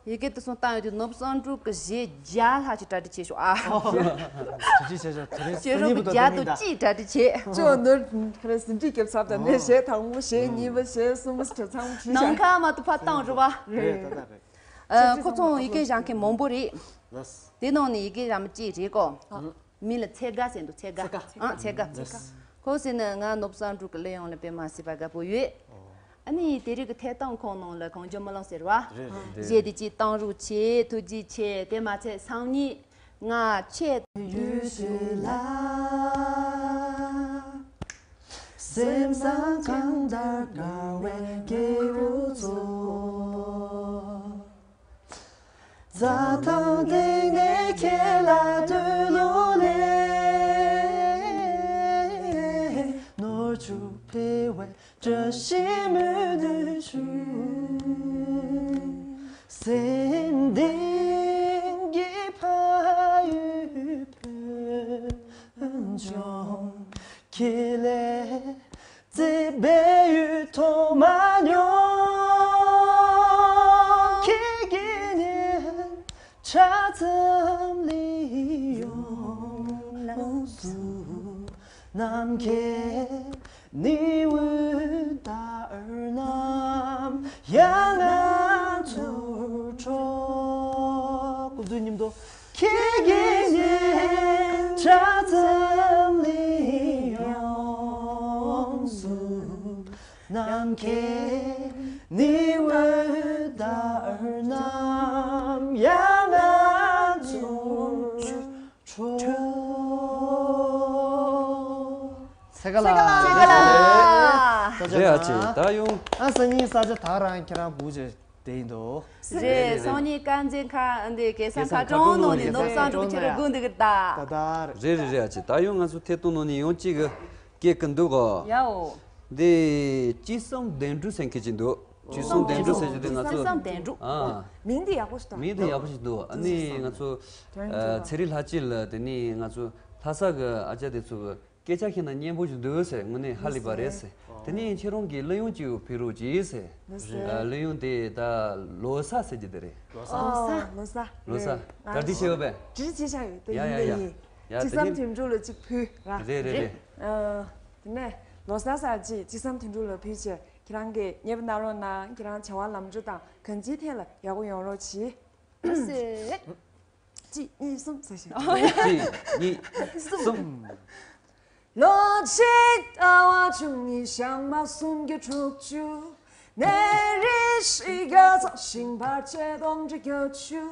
ཡི་གེ་དེ་སོང་བཏང་ཡོད་དུས་ནོར་བུ་བསམ་འགྲུབ་ཀྱི་གཞས་བརྒྱ་ལྷག་ཅིག་གྲ་སྒྲིག་བྱས་ཤོག་ཨ། གྲ་སྒྲིག་བྱས་ཤོག་དེ་རིང་ཤེས་རབ་ཀྱི་བརྒྱ་དང་གཅིག་གྲ་སྒྲིག་བྱས། ཅོ་ནོར་ཁ་རེ་ཟིན་བྲིས་རྒྱབ་ཚར་དང་ནས་གཞས་དང་པོ་གཞས་གཉིས་པ་གཞས་གསུམ་པ་གྲ་ཚང་བྲིས་ཤག་ནམ་མཁའ་མ་གཏོགས་ཕར་བཏང་རུ་བ། རེད་ད་ད་རེད། ཁོ་ཚོ་ཡི་གེ་བཞག་མཁན་མང་པོ་རེད། དེ་ནང་ནས་ཡི་གེ་རམ་གཅིག་རེད་གོ། མི་ལ་ཚེ་དགའ་ཟེར་འདུག་ཚེ་དགའ། ཚེ་དགའ། ཨང་ཚེ་དགའ། ཁོ་ཟེར་ན་ང་ནོར་བུ་བསམ་འགྲུབ་ཀྱི་གླེང་ཡོང་ལ་དཔེ་མ་སྲིད་པ་དགའ་པོ་ཡོད། ཨ་ ནི་དེ་རིང་གི་ཐད་གཏོང་ཁང་ནང་ལ་གངས་ལྗོངས་རྨི་ལམ་ཟེར་བ། རེད་རེད། རེད། རྗེས་དེ་ཅིག་བཏང་རོགས་བྱེད། ཐུགས་རྗེ་ཆེ། དེ་མ་ཚད་སང་ཉིན་ང་ཆེད་ཡུལ་ཞིག་ལ། སེམས་བཟང་གང་ལྟར་དགའ་བའི་སྐྱེ་བོ་ཚོ། རྩྭ་ཐང་སྟེང་ནས་ཁྱེད་ལ་འདོད་བློ་ལས། ནོར་ཕྱུགས་འཕེལ་བའི་བཀྲ་ཤིས་སྨོན་འདུན་ཞུ། སེམས་གཏིང་གི་ཕ་ཡུལ་བོད་ལྗོངས། ཁྱེད་ལས་བརྩེ་བའི་ཡུལ་མཐོང་མ་མྱོང་། ཁྱེད་ཀྱི་སྙན་གྲགས་ཙམ་ལ་ཡོངས་སུ་ནམ་མཁའི་ནི་འོད་ལྟར་རྣམ་ཡང་ང་ཚོར་འཕྲོ། སྐུ་གཟུགས་མཉམ་དུ། ཁྱེད་ཀྱི་སྙན་གྲགས་ཙམ་ལ་ཡོངས་སུ་ནམ་མཁའི་ནི་འོད་ལྟར་རྣམ་ཡང་ང་ཚོར་འཕྲོ། ཚེ་ག་ལ། ཚེ་ག་ལ། ས་ཆ་རེད་ཨ་ཅེ། ད་ཡོང་། ཨ་སང་ཉིན་ས་ཆ་ད་རང་ཁྱེད་རང་བུ་ཅེ། དེ་ཡིན་དོ། རེད། སང་ཉིན་དཀར་མཛེས་ཁ་འདི་གེ་སར་ཁ་གྲོང་ནང་ནས་ནོར་བཟང་དྲུག་ཁྱེར་དགོས་འདུག་གི་ད། ད་ད་རེད། རེད་རེད་རེད་ཨ་ཅེ། ད་ཡོང་ང་ཚོ་ཐད་གཏོང་ནང་ནས་ཡོང་གཅིག་གི་སྐད་ཀྱི་འདུག་གོ། ཡའོ། འདི་ཅི་བསམ་དོན་འགྲུབ་ཟེར་མཁན་ཅིག་འདུག་ཅི་བསམ་དོན་འགྲུབ་ཟེར་གྱི་འདུག་ང་ཚོ། བསམ་དོན་འགྲུབ། ཨ། མིང་འདི་ཡག་པོ་ཞིག་འདུག་མིང་འདི་ཡག་པོ་ཞིག་འདུག་ཨ་ནི་ང་ཚོ་ཚེ་རིང་ལྷ་སྐྱིད་ལ་དེ་ནི་ང་ཚོ་ལྷ་ས་གི་ཨ་ཅག་དེ་ཚོ་གི་སྐད་ཆ་བཤད་ན་སྙན་པོ་ཞིག་འདུག་ཟེར་དངོས་གནས་ཧ་ལས་པ་རེད་ཟེར། དེ་ནས་ཁྱེད་རང་གིས་གླུ་དབྱངས་གཅིག་ཕུལ་རོགས་གྱིས་ཟེར། ལགས་སོ། ཨ། གླུ་དབྱངས་དེ་ད་ལོ་གསར་ཟེར་གྱི་དེ་རེད། ལོ་གསར། ཨོ། ལོ་གསར། ལོ་གསར། ད་འདི་བྱས་པས། འདི་བྱས་ཆགས་ཡོད་དེ། ཡ་ཡ་ཡ། ཡིན་ཡིན། ཡ་ཅི་བསམ་དོན་འགྲུབ་ལ་གཅིག་ཕུལ་ར། རེད་རེད་རེད། ཨ། དེ་ནས་ལོ་གསར་གཟའ་ཅིག་ཅི་བསམ་དོན་འགྲུབ་ལ་ཕུལ་བྱས་ཁྱེད་རང་གིས་མཉེས་པོ་གནང་རོགས་གནང་། ཁྱེད་རང་བྱ་བ་ལམ་འགྲོ་དང་གང་ཅིའི་ཐད་ལ་ཡག་པོ་ཡོང་རོགས་གྱིས། ཟེར། གཅིག་གཉིས་གསུམ་ཟེར་ཞིག་གཅིག་གཉིས་གསུམ། ལོ་གཅིག་ཟླ་བ་བཅུ་གཉིས་ཞག་མ་སུམ་བརྒྱ་དྲུག་ཅུ། ནད་རིགས་བཞི་བརྒྱ་རྩ་ཤིང་བར་ཆད་སྟོང་ཕྲག་བརྒྱད་ཅུ།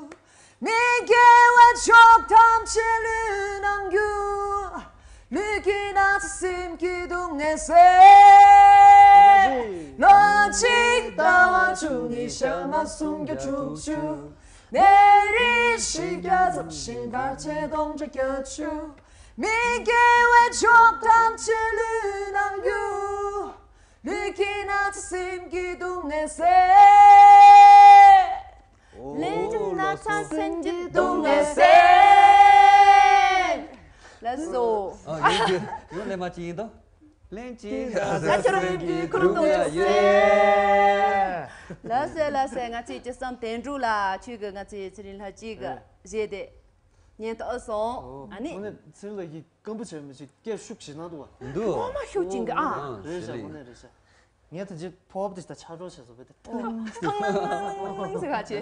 མི་དགེ་བ་མཆོག་ཐམས་ཅད་ལུས་ནང་རྒྱུ། ལུས་ཀྱི་ན་ཚ་སེམས་ཀྱི་སྡུག་བསྔལ་སེལ། ལོ་གཅིག་ཟླ་བ་བཅུ་གཉིས་ཞག་མ་སུམ་བརྒྱ་དྲུག་ཅུ། ནད་རིགས་བཞི་བརྒྱ་རྩ་ཤིང་བར་ཆད་སྟོང་ཕྲག་བརྒྱད་ཅུ། མི་དགེ་བའི་ཕྱོགས་ཐམས་ཅད་ལུས་ནང་རྒྱུ། ལུས་ཀྱི་ན་ཚ་སེམས་ཀྱི་སྡུག་བསྔལ་སེལ། ལན་གཅིག་ན་ཚ་སེམས་ཀྱི་སྡུག་བསྔལ་སེལ། ལགས་སོ། ཨ། ཡོང་གི་ཡོང་ལེ་མ་ཅི་ཡིན་དོ། ལན་གཅིག་ན་ཚ་སེམས་ཀྱི་ཁུར་དུ་ཡོད་སེ། ལགས་སེ་ལགས་སེ། ང་ཚོའི་ཅི་བསམ་དོན་གྲུབ་ལགས། ཁྱོད་ཀྱིས་ང་ཚོའི་ཚེ་རིང་ལྷ་གཅིག་གི་རྗེས་དེ་ཉན་ཐོས་སོང་། ཨ་ནི། ཚེ་རིང་ལྷ་གཅིག་སྐམ་པོ་བྱས་མི་ཅིག་སྐད་ཤུགས་ཇེ་ནང་འདུག་བ། འདུག་ངོ་མ་ཤུགས་ཅན་གྱི་ཨ། རེད་ཤག་ངོ་ནས་རེད་ཤག་ངས་ད་ཅིག་ཕོབ་དེ་ད་ཆ་འགྲོ་བྱས་སོ་བེ་དེ། ཐང་ལང་ལང་ལང་ལང་ཟེར་ག་ཆེ།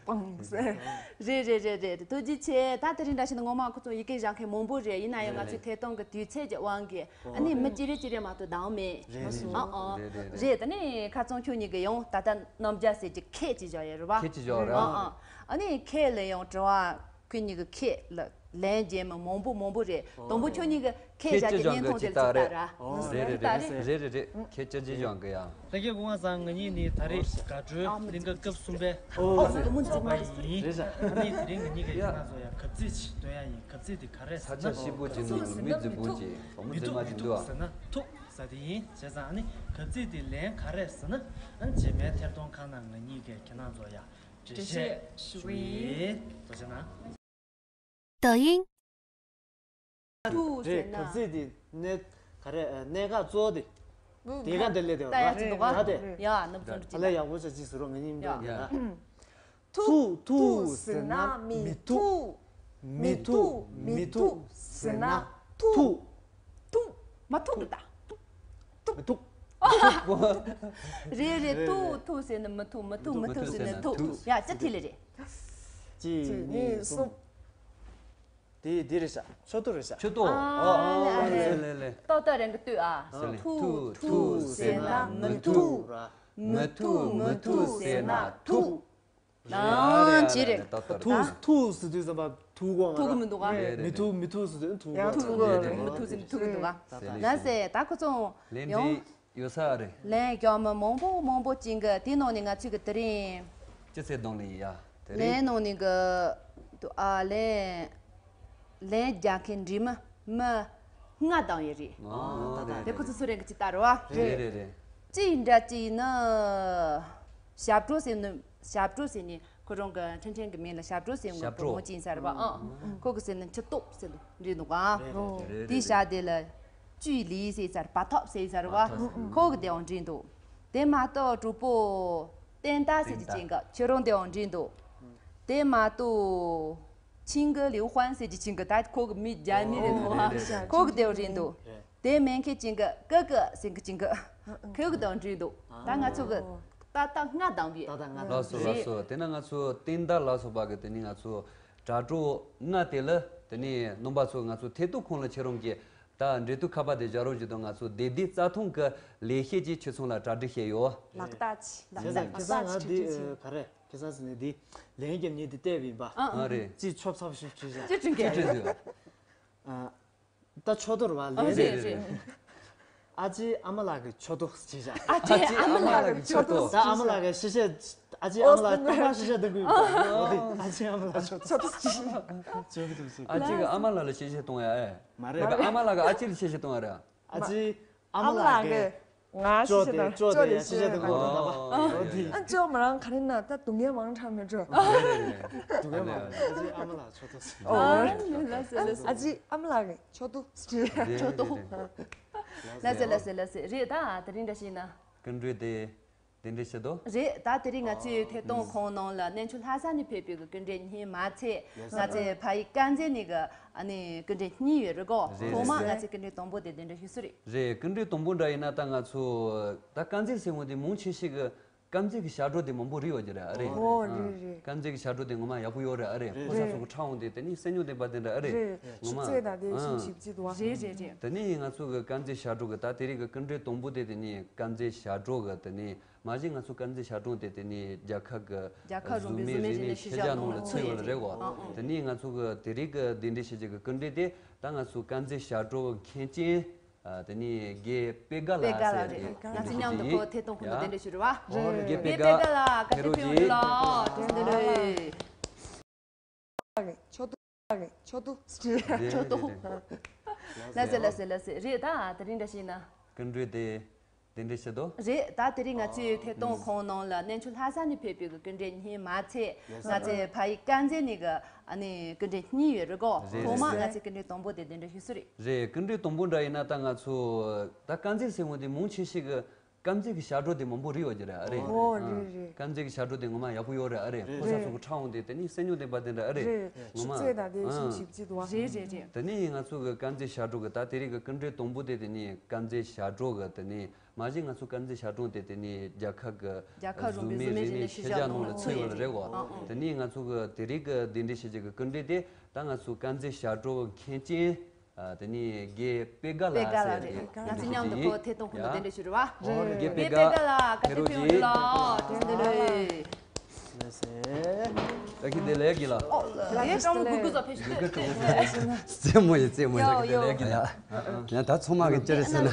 པང་ཟེར། རེད་རེད་རེད་རེད། ཐུགས་རྗེ་ཆེ། ད་དེ་རིང་འདྲ་ཞིག་ནི་ངོ་མ་ཁོ་ཚོ་ཡི་གེ་བཞག་མཁན་མང་པོ་རེད། ཡིན་ན་ཡང་ང་ཚོའི་ཐད་གཏོང་གི་དུས་ཚོད་ཀྱི་དབང་གིས་ཨ་ནི་མི་ཅི་རེ་ཅི་རེ་མ་གཏོགས་འདང་མེད། རེད་རེད། ཨ་ཨ། རེད་རེད་རེད། རེད། ད་ནི་ཁ་ཚང་ཁྱོད་གཉིས་ཀྱིས་ཡང་ད་ལྟ་རྣམ་རྒྱལ་ཟེར་གྱི་ཁེད་ཅིག་བཞག་ཡོད་རེད་བ། ཁེད་ཅིག་བཞག་རེད། ཨ་ཨ། ཨ་ནི་ཁེད་ལ་ཡང་དྲི་བ། ཁྱོད་གཉིས་ཀྱི་ཁེད་ལ་ལན་རྒྱག་མི་མང་པོ་མང་པོ་རེད། དང་པོ་ཁྱོད་གཉིས་ཀྱི་ཁེད་བཞག་གི་བརྙན་ཐུང་དེ་ཚོ་ལྟ་ར། ཨོ། རེད་རེད་རེད། རེད་རེད་རེད། ཁེད་ཅི་ཅི་སྦྱང་གི་ཡ། ལྷན་རྒྱས་སྐུ་ངོ་ཚང་། ང་གཉིས་ནི་ད་རེས་དགའ་སྤྲོའི་གླིང་ག་སྐབས་གསུམ་པའི་ཨོ་ཚོགས་འདུ་མུ་འཛིན་པ་ཡིན། རེད་ཤག་ཨ་ནི་དེ་རིང་ང་གཉིས་ཀྱིས་ཁྱེད་རང་ཚོ་ཡ་གབ་ཚིག་ཅིག་སྟོན་ཡ་ཡིན། གབ་ཚིག་དེ་ག་རེ་ཟེར་ན། ས་ཆ་ཞིག་པོ་ཅིག་ནང་ལ་མི་རྫིག་པོ་ཅིག་བུ་མོ་མི་རྫིག་མ་ཐུབ་ཅིག་མི་འདུག་ཐུབ་ཟེར་ན་ཐུབ་ཟེར་དེ་ཡིན། བྱས་ཙང་ཨ་ནི་གབ་ཚིག་དེ་ལན་ག་རེ་ཟེར་ན། ཨ་ནི་རྗེས་མའི་ཐད་གཏོང་ཁང་ནང་ང་གཉིས་ཀྱིས་ཁྱེད་རང་ཚོ་ཡ། འགྲེལ་བཤད་ཞུ་གི་ཡིན། ཐུགས་རྗེ་གནང་། 抖音。 ཐུགས་ཟེར་ན། རེད། གབ་ཚིག་དེ་གནད་ག་རེ་གནད་འགག་གཙོ་བོ་དེ། དེ་ག་འདི་ལས་དེ་བ་ད་ཡ་ཅི་འདུག་ག་ད་དེ། ཡ་ནབ་ཚོན་ཅི། ཨ་ལས་ཡག་པོ་ཆ་ཅི་ཟེར་རོ། ང་གཉིས་མི་འདུག་ཡ། ཡ། ཐུག་ཐུག་ཟེར་ན་མི་ཐུག་མི་ཐུག་མི་ཐུག་ཟེར་ན་ཐུག་ཐུག་མ་ཐུག་གི་ད། ཐུག་མི་ཐུག་རེད་རེད། ཐུག་ཐུག་ཟེར་ན་མི་ཐུག་མི་ཐུག་མི་ཐུག་ཟེར་ན་ཐུག་ཡ་ཅི་ཐི་ལེ་རེད། གཅིག་གཉིས་གསུམ། དེ་དེ་རེད་ཤག་ཆོ་ཏོ་རེད་ཤག་ཆོ་ཏོ། ཨ་ཨོ་ལེ་ཨ་ལེ། ལེ་ལེ། ཏོག་ཏོ་རེད་གི་ལྟོས་ཨ། ཟེར་ལེ། ཐུག་ཐུག་ཐུག་ཟེར་ན་མི་ཐུག་མི་ཐུག་ར། མི་ཐུག་མི་ཐུག་ཟེར་ན་ཐུག་ཨང་། ཅི་རེད། ད་ལྟ་ཐུག་ཐུག་ཟེར་དུས་ཙམ་པ་ཐུག་གོ་ང་ཐུག་གི་མི་འདུག་ག་རེད། མི་ཐུག་མི་ཐུག་ཟེར་དུས་ཐུག་གོ་ཐུག་གོ་རེད། མི་ཐུག་ཟེར་ནས་ཐུག་གི་འདུག་ག་ན་ཟེ་ད་ཁོ་ཚོ་ཡོང་། ཡོད་ས་རེད། ལན་རྒྱག་མི་མང་པོ་མང་པོ་ཅིག་གི་དེ་ནང་ནས་ང་ཚོས་གི་དེ་རིང་། ཅི་ཚེ་གདོང་ལེན་ཡ། དེ་རིང་ལན་ནང་ནས་གི་དུ་ཨ་ལན། ལན་རྒྱག་མཁན་འདྲི་མི་མི་ལྔ་བདམས་ཡོད་རེད། ཨ་ད་ད་དེ་ཁོ་ཚོ་སུ་རེད་གི་ཅི་ལྟ་རེད་བ། རེད་རེད་རེད། ཅི་ཡིན་འདྲ་ཅི་ཡིན་ན། ཞབས་བྲོ་ཟེར་ནི་ཞབས་བྲོ་ཟེར་ནི་ཁོ་རང་གི་ཕྲན་ཕྲན་གི་མིང་ལ་ཞབས་བྲོ་ཟེར་ངོ་བོ་མོ་ཅི་ཡིན་ས་རེད་བ། ཨང་ཁོ་གི་ཟེར་ནི་འཁྱུ་ཏོག་ཟེར་ནི་འདྲི་འདུག་ཨ། རེད་རེད་རེད། དེའི་ཞག་དེ་ལ་བཅུའི་ལི་ཟེར་ས་རེད་བ་ཐོབ་ཟེར་ས་རེད་བ། ཁོ་གི་དེའང་འདྲི་འདུག་དེ་མ་གཏོགས་གྲོགས་པོ་བསྟན་ཟླ་ཟེར་གྱི་ཅན་གི་ཁྱོད་རང་དེའང་འདྲི་འདུག་དེ་མ་གཏོགས། ཆིང་གི་ལིའུ་ཧུན་ཟེར་གྱི་ཆིང་གི་ད་ཁོ་གི་མི་རྒྱ་མི་རེད་འདུག་ཨ། ཁོ་གི་དེའང་འདྲི་འདུག་དེ་མིན་མཁན་ཅིང་གི་ཀི་ཀི་ཟེར་གི་ཅིང་གི་ཁོ་གི་དང་འདྲི་འདུག་ད་ང་ཚོ་གི་ཏག་ཏག་ལྔ་བདམས་པས། ཏག་ཏག་ལྔ་ལགས་སོ་ལགས་སོ། དེ་ན་ང་ཚོ་བསྟན་ཟླ་ལ་སོགས་པ་གི་དེ་ནི་ང་ཚོ་དྲ་གྲོགས་ལྔ་དེ་ལ་དེ་ནི་རྣམ་པ་ཚོ་ང་ཚོ་ཐད་གཏོང་ཁང་ལ་ཁྱེད་རང་གི་ད་འབྲེལ་གཏུག་ཁ་པར་དེ་སྦྱར་རོགས་ཞུ་དང་། ང་ཚོ་བདེ་སྡུག་རྩྭ་ཐང་གི་ལས་བྱེད་ཀྱིས་ཁྱོད་ཚོ་ལ་གྲ་སྒྲིག་བྱས་ཡོད། ལག་རྟགས་ཅི་ལག་ཁྱེད་རྟགས་ཚང་ང་འདི་ག་རེ་ཁྱེད་ཚང་ཟིན་ནས་འདི་ལན་རྒྱབ་ཉེས་འདི་བལྟས་པ་ཡིན་པ། ཨ་རེད། ཅི་ཆོབ་ཚབ་ཞིབ་བྱས་བཞག་ཅི་དྲན་གི་ཅི་དྲན་ཟིན། ད་ཆོ་ཏོར་བ་ལན་རེད་རེད། ཨ་ཅེ་ཨ་མ་ལགས་ཀྱི་ཆོ་ཏོ་ཞེས་བྱ། ཨ་ཅེ་ཨ་མ་ལགས་ཀྱི་ཆོ་ཏོ། ད་ཨ་མ་ལགས་ཀྱི་ཤེས་བྱ། ཨ་ཅེ་ཨ་མ་ལགས་ཐོག་མ་ཤེས་བྱ་འདོན་གི་ཡོད་པ། ཨ་ཅེ་ཨ་མ་ལགས་ཆོ་ཏོ། ཆོ་ཏོ་ཞེས་བྱ། ཨ་ཅེ་གི་ཨ་མ་ལགས་ལ་ཤེས་བྱ་གཏོང་ཡ་ཨེ། མ་རེད། ཨ་མ་ལགས་ཀྱི་ཨ་ཅེ་ལ་ཤེས་བྱ་གཏོང་ཡ་རེད། ཨ་ཅེ་ཨ་མ་ལགས་ཀྱི་ང་ཤེས་བྱ་དང་ཅོ་དེ་ཤེས་བྱ་དང་གོ་དང་ཨ་ཅོ་མ་རང་ག་རེ་ན་ད་སྡུག་བསྔལ་མང་དྲགས་མེད་འགྲོ། སྡུག་བསྔལ་མང་། ཨ་ཅེ་ཨ་མ་ལགས་ཆོ་ཏོ། ཨ་ཅེ་ཨ་མ་ལགས་ཀྱི་ཆོ་ཏོ། ཆོ་ཏོ། ལ་ཟེ་ལ་ཟེ་ལ་ཟེ་རེད། ད་དེ་རིང་འདྲ་ཞིག་ན། སྐུ་མགྲོན་དེ་དེ་འདྲ་ཞིག་དོ། རེད། ད་དེ་རིང་ང་ཚོའི་ཐད་གཏོང་ཁང་ནང་ལ་གནས་མཆོག་ལྷ་ས་ནས་ཕེབས་པའི་སྐུ་མགྲོན་གཉིས་མ་ཚད་ང་ཚོའི་ཕ་ཡུལ་དཀར་མཛེས་ནས་གི་ཨ་ནི་སྐུ་མགྲོན་གཉིས་ཡོད་རེད་གོ། རེད་ཐོག་མ་རེད། ང་ཚོའི་སྐུ་མགྲོན་དང་པོ་དེ་དེ་འདྲ་ཞིག་སུ་རེད། རེད། སྐུ་མགྲོན་དང་པོ་འདྲ་ཡིན་ན་ད་ང་ཚོ་ད་དཀར་མཛེས་ཟེར་འོང་དེ་མང་ཆེ་ཤོས་གི་དཀར་མཛེས་ཀྱི་ཞབས་བྲོ་དེ་མང་པོ་རིག་ཡོད་ཀྱི་རེད་ཨ་རེད། ཨོ་རེད་རེད། དཀར་མཛེས་ཀྱི་ཞབས་བྲོ་དེ་ངོ་མ་ཡག་པོ་ཡོད་རེད་ཨ་རེད། རེད། ཕོ་གསར་ཚོ་གི་ཁྲ་འོང་དེ་དེ་ནི་སེམས་མྱོང་ལྡན་པ་དེ་འདྲ་ཨ་རེད། རེད། ངོ་མ་ཞིབ་རྩད་དང་དེ་ཨ་ཞིབ་ཞིབ་རྩད་དུ་བ། རེད་རེད་རེད། དེ་ནི་ང་ཚོ་གི་དཀར་མཛེས་ཞབས་བྲོ་གི་ད་དེ་རིང་གི་སྐུ་མགྲོན་དང་པོ་དེ་དེ་ནི་དཀར་མཛེས་ཞབས་བྲོ་གི་དེ་ནི་མ་གཞི་ང་ཚོ་དཀར་མཛེས་ཞབས་བྲོ་དེ་དེ་ནི་རྒྱལ་ཁབ་གི་རྒྱལ་ཁབ་རིམ་པའི་གཟུགས་མེད་རིག་གནས་ཤུལ་བཞག་ནང་ལ་ཚུད་ཡོད་རེད་གོ། ཨ་ཨ། དེ་ནི་ང་ཚོ་གི་དེ་རིང་གི་གདན་འདྲེན་བྱེད་ཀྱི་སྐུ་མགྲོན་དེ་ད་ང་ཚོ་དཀར་མཛེས་ཞབས་བྲོ་མཁན་ཆེན། ཨ། དེ་ནི་རྒན་པད་དཀར་ལགས་ཟེར་ཏེ། ང་ཚོ་མཉམ་དུ་ཁོ་ཐད་གཏོང་ཁོ་ན་གདན་འདྲེན་ཞུ་རུ་བ། རེད། རྒན་པད་དཀར་ལགས་བཀའ་དྲིན་ཆེ་ཡོད་ལ་དེ་འདི་ལོས། ཆོ་ཏོ། ཆོ་ཏོ། ཆོ་ཏོ། ལ་ཟེ་ལ་ཟེ་ལ་ཟེ་རེད། ད་དེ་རིང་འདྲ་ཞིག་ན། སྐུ་མགྲོན་དེ་གདན་འདྲེན་ཞུ་དོ། རེད། ད་དེ་རིང་ང་ཚོའི་ཐད་གཏོང་ཁང་ནང་ལ་གནས་མཆོག་ལྷ་ས་ནས་ཕེབས་པའི་སྐུ་མགྲོན་གཉིས་མ་ཚད་ང་ཚོའི་ཕ་ཡུལ་དཀར་མཛེས་ནས་གི་ཨ་ནི་སྐུ་མགྲོན་གཉིས་ཡོད་རེད་གོ། རེད་ཐོག་མ་རེད། ང་ཚོའི་སྐུ་མགྲོན་དང་པོ་དེ་གདན་འདྲེན་ཞུ་སུ་རེད། རེད། སྐུ་མགྲོན་དང་པོ་འདྲ་ཡིན་ན་ད་ང་ཚོ་ད་དཀར་མཛེས་ཟེར་འོང་དེ་མང་ཆེ་ཤོས་གི་དཀར་མཛེས་ཀྱི་ཞབས་བྲོ་དེ་མང་པོ་རིག་ཡོད་ཀྱི་རེད་ཨ་རེད། ཨོ་རེད་རེད། དཀར་མཛེས་ཀྱི་ཞབས་བྲོ་དེ་ངོ་མ་ཡག་པོ་ཡོད་རེད་ཨ་རེད། རེད། ཕོ་གསར་ཚོ་གི་ཁྲ་འོང་དེ་དེ་ནི་སེམས་མྱོང་ལྡན་པ་དེ་འདྲ་ཨ་རེད། རེད། ངོ་མ་ཞིབ་རྩད་དང་དེ་ཨ་ཞིབ་ཞིབ་རྩད་དུ་བ། རེད་རེད་རེད། དེ་ནི་ང་ཚོ་གི་དཀར་མཛེས་ཞབས་བྲོ་གི་ད་དེ་རིང་གི་སྐུ་མགྲོན་དང་པོ་དེ་དེ་ནི་དཀར་མཛེས་ཞབས་བྲོ་གི་དེ་ནི་མ་གཞི་ང་ཚོ་དཀར་མཛེས་ཞབས་བྲོ་དེ་དེ་ནི་རྒྱལ་ཁབ་གི་རྒྱལ་ཁབ་རིམ་པའི་གཟུགས་མེད་རིག་གནས་ཤུལ་བཞག་ནང་ལ་ཚུད་ཡོད་རེད་གོ། ཨ་ཨ། དེ་ནི་ང་ཚོ་གི་དེ་རིང་གི་གདན་འདྲེན་བྱེད་ཀྱི་སྐུ་མགྲོན་དེ་ད་ང་ཚོ་དཀར་མཛེས་ཞབས་བྲོ་མཁན་ཆེན། ཨ། དེ་ནི་རྒན་པད་དཀར་ལགས་ཟེར་ཏེ། ང་ཚོ་མཉམ་དུ་ཁོ་ཐད་གཏོང་ཁོ་ན་གདན་འདྲེན་ཞུ་རུ་བ། རྒན་པད་དཀར་ལགས་བཀའ་དྲིན་ཆེ་ཡོད་ལ་དེ་འདི་ལོས། ལགས་སེ། ད་གི་དེ་ལས་གི་ལ། ཨོ་ལགས་སེ། ཀྲང་མོ་གུ་གུ་ཟ་ཕེ་ཤུ་ཏེ། རྩེད་མོ་ཡིན་རྩེད་མོ་ཡིན། ཡོ་ཡོ། ཡ་ད་ཚང་མ་གི་ཅི་རེད་ཟེར་ན།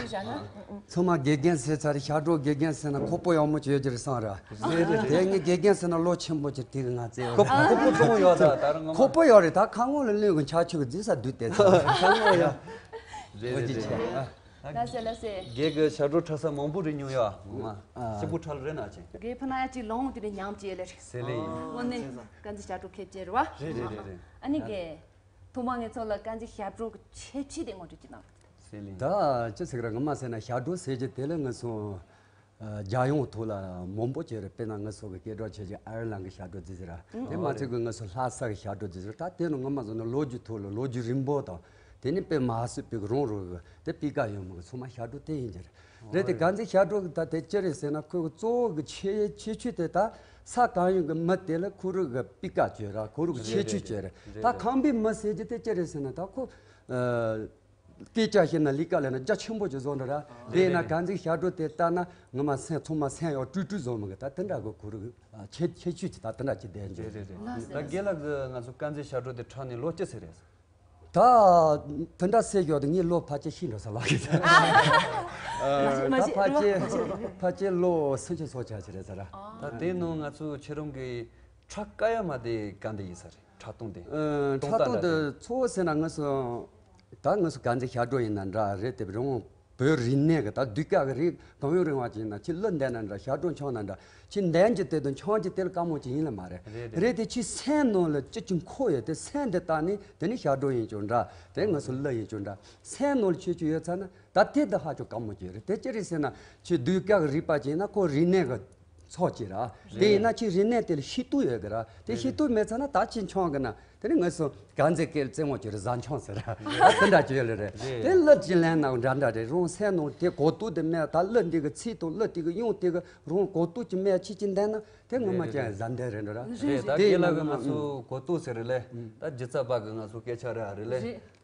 ཚང་མ་དགེ་རྒན་ཟེར་ཚར་ཞབས་བྲོ་དགེ་རྒན་ཟེར་ན་ཁོག་པ་ཡག་མོ་ཅིག་ཡོད་ཀྱི་རེད་བསམ་ར། རེད་རེད་རེད། དེ་ངས་དགེ་རྒན་ཟེར་ན་ལོ་ཆེན་པོ་ཅིག་དེ་གི་ང་བཙལ་ཡོད། ཁོག་པ་ཁོག་པ་ཚང་མ་ཡོད་ད་ད་རང་ངོ་མ། ཁོག་པ་ཡོད་རེད། ད་ཁ་ངོ་ལ་གློད་གི་འཆག་ཆོག་གི་རྫི་ས་བསྡུས་ཏེ་ཚར་ཁ་ངོ་ཡོད། རེད་རེད་རེད། ལགས་སེ་ལགས་སེ། རྒན་གི་ཞབས་བྲོ་འཁྲབ་ས་མང་པོ་རེད་མྱོང་ཡོད་ངོ་མ། ཨ། ཞིབ་པོ་འཁྲབ་ལ་རེད་ན་ཅིང་། རྒན་ཕ་ན་ཡ་ཅིག་ལོང་དེ་ནས་ཉམས་ཅིག་ལེ་རེད། ཟེར་ལེ་ཡིན། དངོས་གནས་དཀར་མཛེས་ཞབས་བྲོ་མཁས་ཅན་རེད་བ། རེད་རེད་རེད་རེད། ཨ་ནི་རྒན། ཐོག་མ་ངས་ཚོ་ལ་དཀར་མཛེས་ཞབས་བྲོ་གི་ཁྱད་ཆོས་དེ་ངོ་སྤྲོད་ཅིག་གནང་། ཟེར་ལེ་ཡིན། ད་ཅི་ཟེར་གི་ར་ངོ་མ་ཟེར་ན་ཞབས་བྲོ་ཟེར་གྱི་དེ་ལ་ངས་སོང་། རྒྱལ་ཡོངས་ཐོག་ལ་མང་པོ་བྱས་རེད། དཔེར་ན་ངེད་ཚོ་གི་སྐད་གྲགས་ཆེ་ཆེ་ཨར་ལན་གྱི་ཞབས་བྲོ་འདི་ཟེར་ར། དེ་མ་ཚད་གི་ངེད་ཚོ་ལྷ་ས་གི་ཞབས་བྲོ་འདི་ཟེར། ད་དེ་ནི་ངོ་མ་བཟོ་ན་ལོ་རྒྱུས་ཐོག་ལ་ལོ་རྒྱུས་རིང་པོ་དང་། དེ་ནི་དཔེ་མ་སྲིད་པའི་རང་རང་གི་དེ་པི་ཀ་ཡོད་མ་གི་ཚང་མ་ཞབས་བྲོ་དེ་ཡིན་གྱི་རེད། རེད་དེ་དཀར་མཛེས་ཞབས་བྲོ་གི་ད་དེ་ཅི་རེད་ཟེར་ན་ཁོའི་གི་གཙོ་བོ་གི་ཁྱད་ཁྱད་ཆོས་དེ་ད་ས་གང་ཡོད་གི་མི་དེ་ལ་ཁོ་རང་གི་པི་ཀ་བྱོས་ར་ཁོ་རང་གི་ཁྱད་ཆོས་བྱོས་རེད། ད་ཁམས་པའི་མི་ཟེར་གྱི་དེ་ཅི་རེད་ཟེར་ན་ད་ཁོ། སྐད་ཆ་བཤད་ན་ལས་ཀ་ལས་ན་རྒྱ་ཆེན་པོ་ཅིག་བཟོ་འདྲ་ར། དེ་ཡིན་ན་རེད་རེད། གངས་འཛིན་ཞབས་བྲོ་དེ་ལྟ་ན་ངོ་མ་སེམས་ཚང་མ་སེམས་ཡག་སྤྲུལ་སྤྲུལ་བཟོ་མི་གི་ད་དེ་འདྲ་གི་གུ་རུ་ཁྱད་ཁྱད་ཆོས་ཅིག་ད་དེ་འདྲ་ཅིག་ལྡན་རེད་རེད་རེད། ད་རྒན་ལགས་ཀྱི་ང་ཚོ་གངས་འཛིན་ཞབས་བྲོ་དེ་འཁྲབ་ནས་ལོ་གཅིག་ཟིན་རེད། ད་དེ་འདྲ་ཟེར་ཞོར་དུ་ངའི་ལོ་ཕལ་ཆེར་ཤི་འགྲོ་ས་ལགས་ཀྱི་ད་ཕལ་ཆེར་ཕལ་ཆེར་ལོ་སུམ་ཅུ་སོ་ཆ་ཅིག་རེད་ཟེར་ར། ད་དེ་ནང་ང་ཚོ་ཁྱེད་རང་གི་འཁྲབ་དཀའ་ཡ་མ་དེ་ག་འདི་ཡིན་ས་རེད། འཁྲབ་སྟངས་དེ། ཨ། འཁྲབ་སྟངས་དེ་གཙོ་བོ་ཟེར་ན་ང་ཚོ་ད་ང་ཚོ་གངས་འཛིན་ཞབས་བྲོ་ཡིན་ན་འདྲ་རེད་དེ་རི་བོ་བོད་རིག་གནས་ཀྱི་ད་ཟློས་གར་གྱི་རིགས་གང་ཡོད་རིང་བ་ཅིག་ཡིན་ན་ཁྱེད་གླུ་འདོན་ན་འདྲ་ཞབས་བྲོ་འཁྲབ་ན་འདྲ་ཁྱེད་འདོན་གྱི་དེ་དང་འཁྲབ་ཀྱི་དེ་ལ་དཀའ་མོ་ཅིག་ཡིན་ལ་མ་རེད། རེད་རེད། རེད་དེ་ཁྱེད་སེམས་ནང་ལ་ཅི་ཅིག་འཁོར་ཡོད་དེ་སེམས་དེ་བཏང་ནས་དེ་ནི་ཞབས་བྲོ་ཡིན་ཀྱང་འདྲ་དེ་ང་ཚོ་གླུ་ཡིན་ཀྱང་འདྲ་སེམས་ནང་ལ་ཁྱེད་ཀྱི་ཡོད་ཚར་ན་ད་དེ་དེ་ཧ་ཅང་དཀའ་མོ་ཅིག་རེད། དེ་ཅི་རེད་ཟེར་ན་ཁྱེད་ཟློས་གར་གྱི་རིག་པ་ཅིག་ཡིན་ན་ཁོ་རིག་གནས་ཀྱི་ཚོགས་ཀྱི་ར། དེ་ཡིན་ན་ཁྱེད་རིག་གནས་དེ་ལ་ཤེས་རྟོགས་ཡོད་གི་ར། དེ་ཤེས་རྟོགས་མེད་ཚར་ན་ད་ཁྱེད་འཁྲབ་གི་ན་དེ་ནི་ངོས་སུ་གངས་འཛིན་སྐད་རྩེད་མོ་ཅིག་རེད་གཟའ་འཁྲབ་ཟེར་ར། ད་དེ་འདྲ་ཅིག་ཡོད་ལེ་རེད། དེ་གླུ་ཅིག་ལེན་ན་འདྲ་འདྲ་རེད། རང་སེམས་ནང་དེ་གོ་རྟོགས་དེ་མེད་ད་གླུ་འདི་གི་ཚིག་དང་གླུ་དེ་གི་དབྱངས་དེ་གི་རང་གོ་རྟོགས་ཅིག་མེད་ཁྱེད་ཀྱིས་འདོན་ན་དེ་ངོ་མ་ཅན་གཟའ་འདེབས་རེད་འདྲ་ར། རེད། ད་དེ་ལ་གི་ང་ཚོ་གོ་རྟོགས་ཟེར་རེད་ལེ། ད་སྒྱུ་རྩལ་པ་གི་ང་ཚོ་སྐད་ཆ་རེད་རེད་ལེ།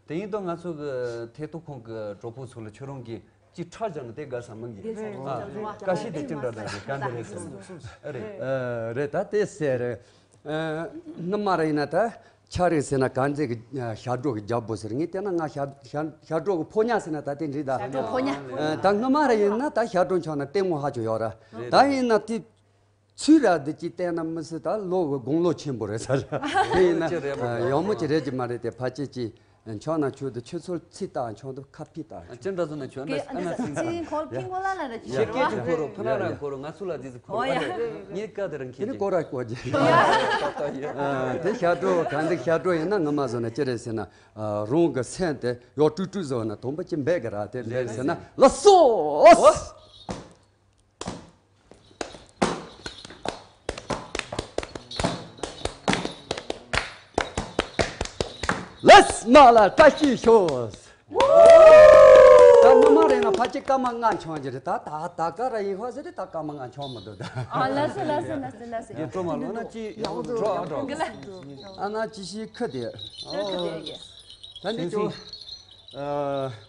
དེ་ཡིན་དུས་ང་ཚོ་གི་ཐད་གཏོང་ཁང་གི་གྲོགས་པོ་ཚོ་ལ་ཁྱོད་རང་གིས་ཅིག་འཁྲབ་བཞག་ན་དེ་དགའ་ས་མིན་གི། དེ་ཚོ་ཨ། དཀའ་ཤོས་དེ་ཅི་འདྲ་འདྲ་རེད་ག་འདི་རེད་ཟེར། ཨ་རེད། ཨ་རེད་ད་དེ་ཟེར། ཨ། སྔོན་མ་ར་ཡིན་ན་ད་ཆ་རེད་ཟེར་ན་གངས་འཛིན་གྱི་ཞབས་བྲོ་གི་རྒྱལ་པོ་ཟེར་ངས་བལྟས་ན་ང་ཞབས་ཞབས་ཞབས་བྲོ་གི་ཕོ་ཉ་ཟེར་ན་ད་དེ་འགྲིག་ད། ཞབས་བྲོ་ཕོ་ཉ། ཨ། ད་སྔོན་མ་ར་ཡིན་ན་ད་ཞབས་བྲོ་འཁྲབ་ན་ལྟད་མོ་ཧ་ཅང་ཡོད་ར། ད་ཡིན་ན་དེ། ཚུལ་ར་འདི་ཅིག་བལྟས་ན་མི་སྲིད་ད་ལོ་གི་དགུང་ལོ་ཆེན་པོ་རེད་ཟེར། དེ་ཡིན་ན་ཡག་མོ་ཅིག་རེད་ཀྱི་མ་རེད་དེ་ཕལ་ཆེར་ཅིག་འཁྲབ་ན་ཆོག་འདུག་ཁྱོད་ཚོར་ཚིག་བཏང་འཁྲབ་འདུག་ཁ་ཕྱིར་བཏང་ཅི་འདྲ་བཟོ་ན་ཁྱོད་འདྲ་ཨ་ན་སྲིང་ས་ཁོ་ཕིང་གོ་ལ་ལ་རེད་ཤེས་སྐད་ཅིག་ཁོ་རོ་ཕ་ན་ར་ཁོ་རོ་ང་ཚོ་ལ་འདི་ཟི་ཁོ་རོ་ཨ་ནི་ངའི་བཀའ་དེ་རང་ཁྱེད་ཀྱིས་ཀོ་ར་ཀོ་ཅི་ཏག་ཏག་ཡོད། དེ་ཞབས་བྲོ་གང་འདུག་ཞབས་བྲོ་ཡིན་ན་ངོ་མ་བཟོ་ན་ཅི་རེད་ཟེར་ན་རང་གི་སེམས་དེ་ཡག་སྤྲུལ་སྤྲུལ་བཟོ་ན་དང་པོ་ཅི་འབད་གི་ར་དེ་འབད་ཟེར་ན་ལགས་སོ། ལགས་མ་ལ་བཀྲ་ཤིས་ཤོག་ད་མི་མ་རེད་ན་ཕལ་ཆེར་སྐར་མ་ལྔ་འཁྲབ་རྒྱུ་རེད། ད་ད་ད་ག་ར་ཡིན་ཧོ་ཟེར་ཏེ་ད་སྐར་མ་ལྔ་འཁྲབ་མི་འདུག་ད། ཨ་ལགས་སོ་ལགས་སོ་ལགས་སོ་ལགས་སོ། ཡིན་འགྲོ་མ་ལོ་ན་ཅི་འགྲོ་ཨ་འགྲོ། ཨ་ན་ཅི་ཞིག་ཁུ་དེ། ཁུ་དེ་ཡ། ད་འདི་ཅོ།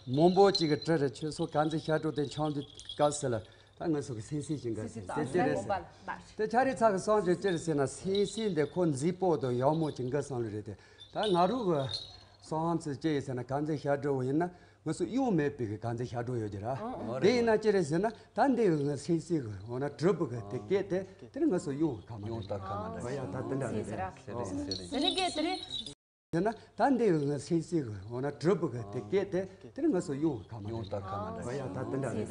མང་པོ་ཅིག་གི་དྲི་རེད། ཁྱོད་ཚོ་ག་ཚོད་ཞབས་བྲོ་དེ་འཁྲབ་འདི་དཀའ་ཟེར་ལ། ད་ང་ཚོ་གི་སེམས་སེམས་ཤིང་ག་སེམས་སེམས་དེ་ཅི་རེད་ཟེར། དེ་ཆ་རེ་ཚ་གི་སོང་ཅེ་ཅི་རེད་ཟེར་ན་སེམས་སེམས་དེ་ཁོ་མཛེས་པོ་དང་ཡག་མོ་ཅིག་འགའ་སོང་ལ་རེད་དེ། ད་ང་རུ་གི་སོང་ཚེ་ཅི་ཡིན་ཟེར་ན་ག་ཚོད་ཞབས་བྲོ་བོ་ཡིན་ན་ང་ཚོ་གཡོག་མེད་པའི་གི་ག་ཚོད་ཞབས་བྲོ་ཡོད་ཀྱི་ར། དེ་ཡིན་ན་ཅི་རེད་ཟེར་ན་ད་འདི་གི་ང་སེམས་སེམས་གི་འོ་ན་གྲུབ་པོ་གི་དེ་སྐད་དེ་དེ་ནི་ང་ཚོ་གཡོག་གི་ཁ་མ་རེད། གཡོག་ད་ཁ་མ་རེད། ཡ་ད་དེ་འདྲ་རེད། དེ་ནི་སྐད་དེ་རེད། དེ་ན་ད་འདི་གི་ང་སེམས་སེམས་གི་འོ་ན་གྲུབ་པོ་གི་དེ་སྐད་དེ་དེ་ནི་ང་ཚོ་གཡོག་གི་ཁ་མ་རེད། གཡོག་ད་ཁ་མ་རེད། ཡ་ད་དེ་འདྲ་རེད།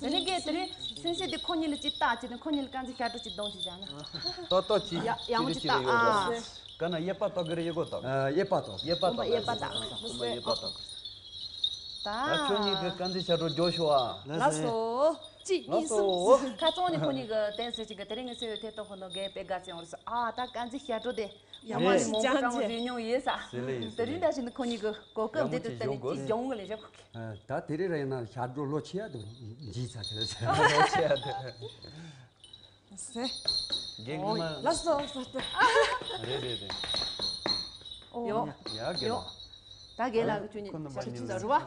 དེ་ནི་སྐད་དེ་རེད། སེམས་སེམས་དེ་ཁོ་གཉིས་ལ་ཅིག་བལྟ་ཅིག་དང་ཁོ་གཉིས་ལ་ག་ཚོད་ཞབས་བྲོ་ཅིག་གཏོང་ཅིག་བྱ་ན། ཏོག་ཏོག་ཅིག་ཡ་ཡང་ཅིག་ཅིག་ཅིག་ལ་ཡོད་ཨ། ད་ག་ན་གཡས་པ་ཏོག་གི་རེད་གཡས་སྐོར་ཏོག་གཡས་པ་ཏོག་གཡས་པ་ཏོག་གཡས་པ་ཏོག་གཡས་པ་ཏོག་ད་ཁྱོད་གཉིས་ཀྱི་ག་ཚོད་ཞབས་བྲོ་རྒྱོབ་ཤོག་ཨ། ལགས་སོ། གཅིག་གཉིས་གསུམ། ཁ་ཚང་ནས་ཁོ་གཉིས་ཀྱི་བསྟན་སྲིད་ཅིག་གི་དེ་རིང་ངས་སེ་ཡོད་ཐད་གཏོང་ཁོ་ནོ་རྒས་པའི་དགའ་ཚེ་ཡོང་རེད་ཟེར། ཨ་ད་ག་ཚོད་ཞབས་བྲོ་དེ། ཡག་མོ་ཞིག་ཅང་ཅང་ཞིག་ཉུང་ཡོད་ས། དེ་རིང་འདྲ་ཞིག་ནི་ཁོ་གཉིས་ཀྱི་གོ་སྐབས་འདི་དུ་བསྟན་ནས་ཅིག་སྦྱོང་གི་ལས་བྱེད་ཁོ་གི། ད་དེ་རིང་ར་ཡིན་ན་ཞབས་བྲོ་ལོ་ཆེ་ཡ་དུ་འཇིག་ཚ་དེ་ལ་ཟེར། ལོ་ཆེ་ཡ་དུ། ཟེ། རྒན་གི་མ། ལགས་སོ་ལགས་སོ། རེད་རེད་རེད། ཡོ། ཡ་རྒན་ལགས། ད་རྒན་ལགས་ཀྱི་ཁྱོད་ཉིད་ཞབས་བྲོ་ཅིག་རྩ་རུ་བ།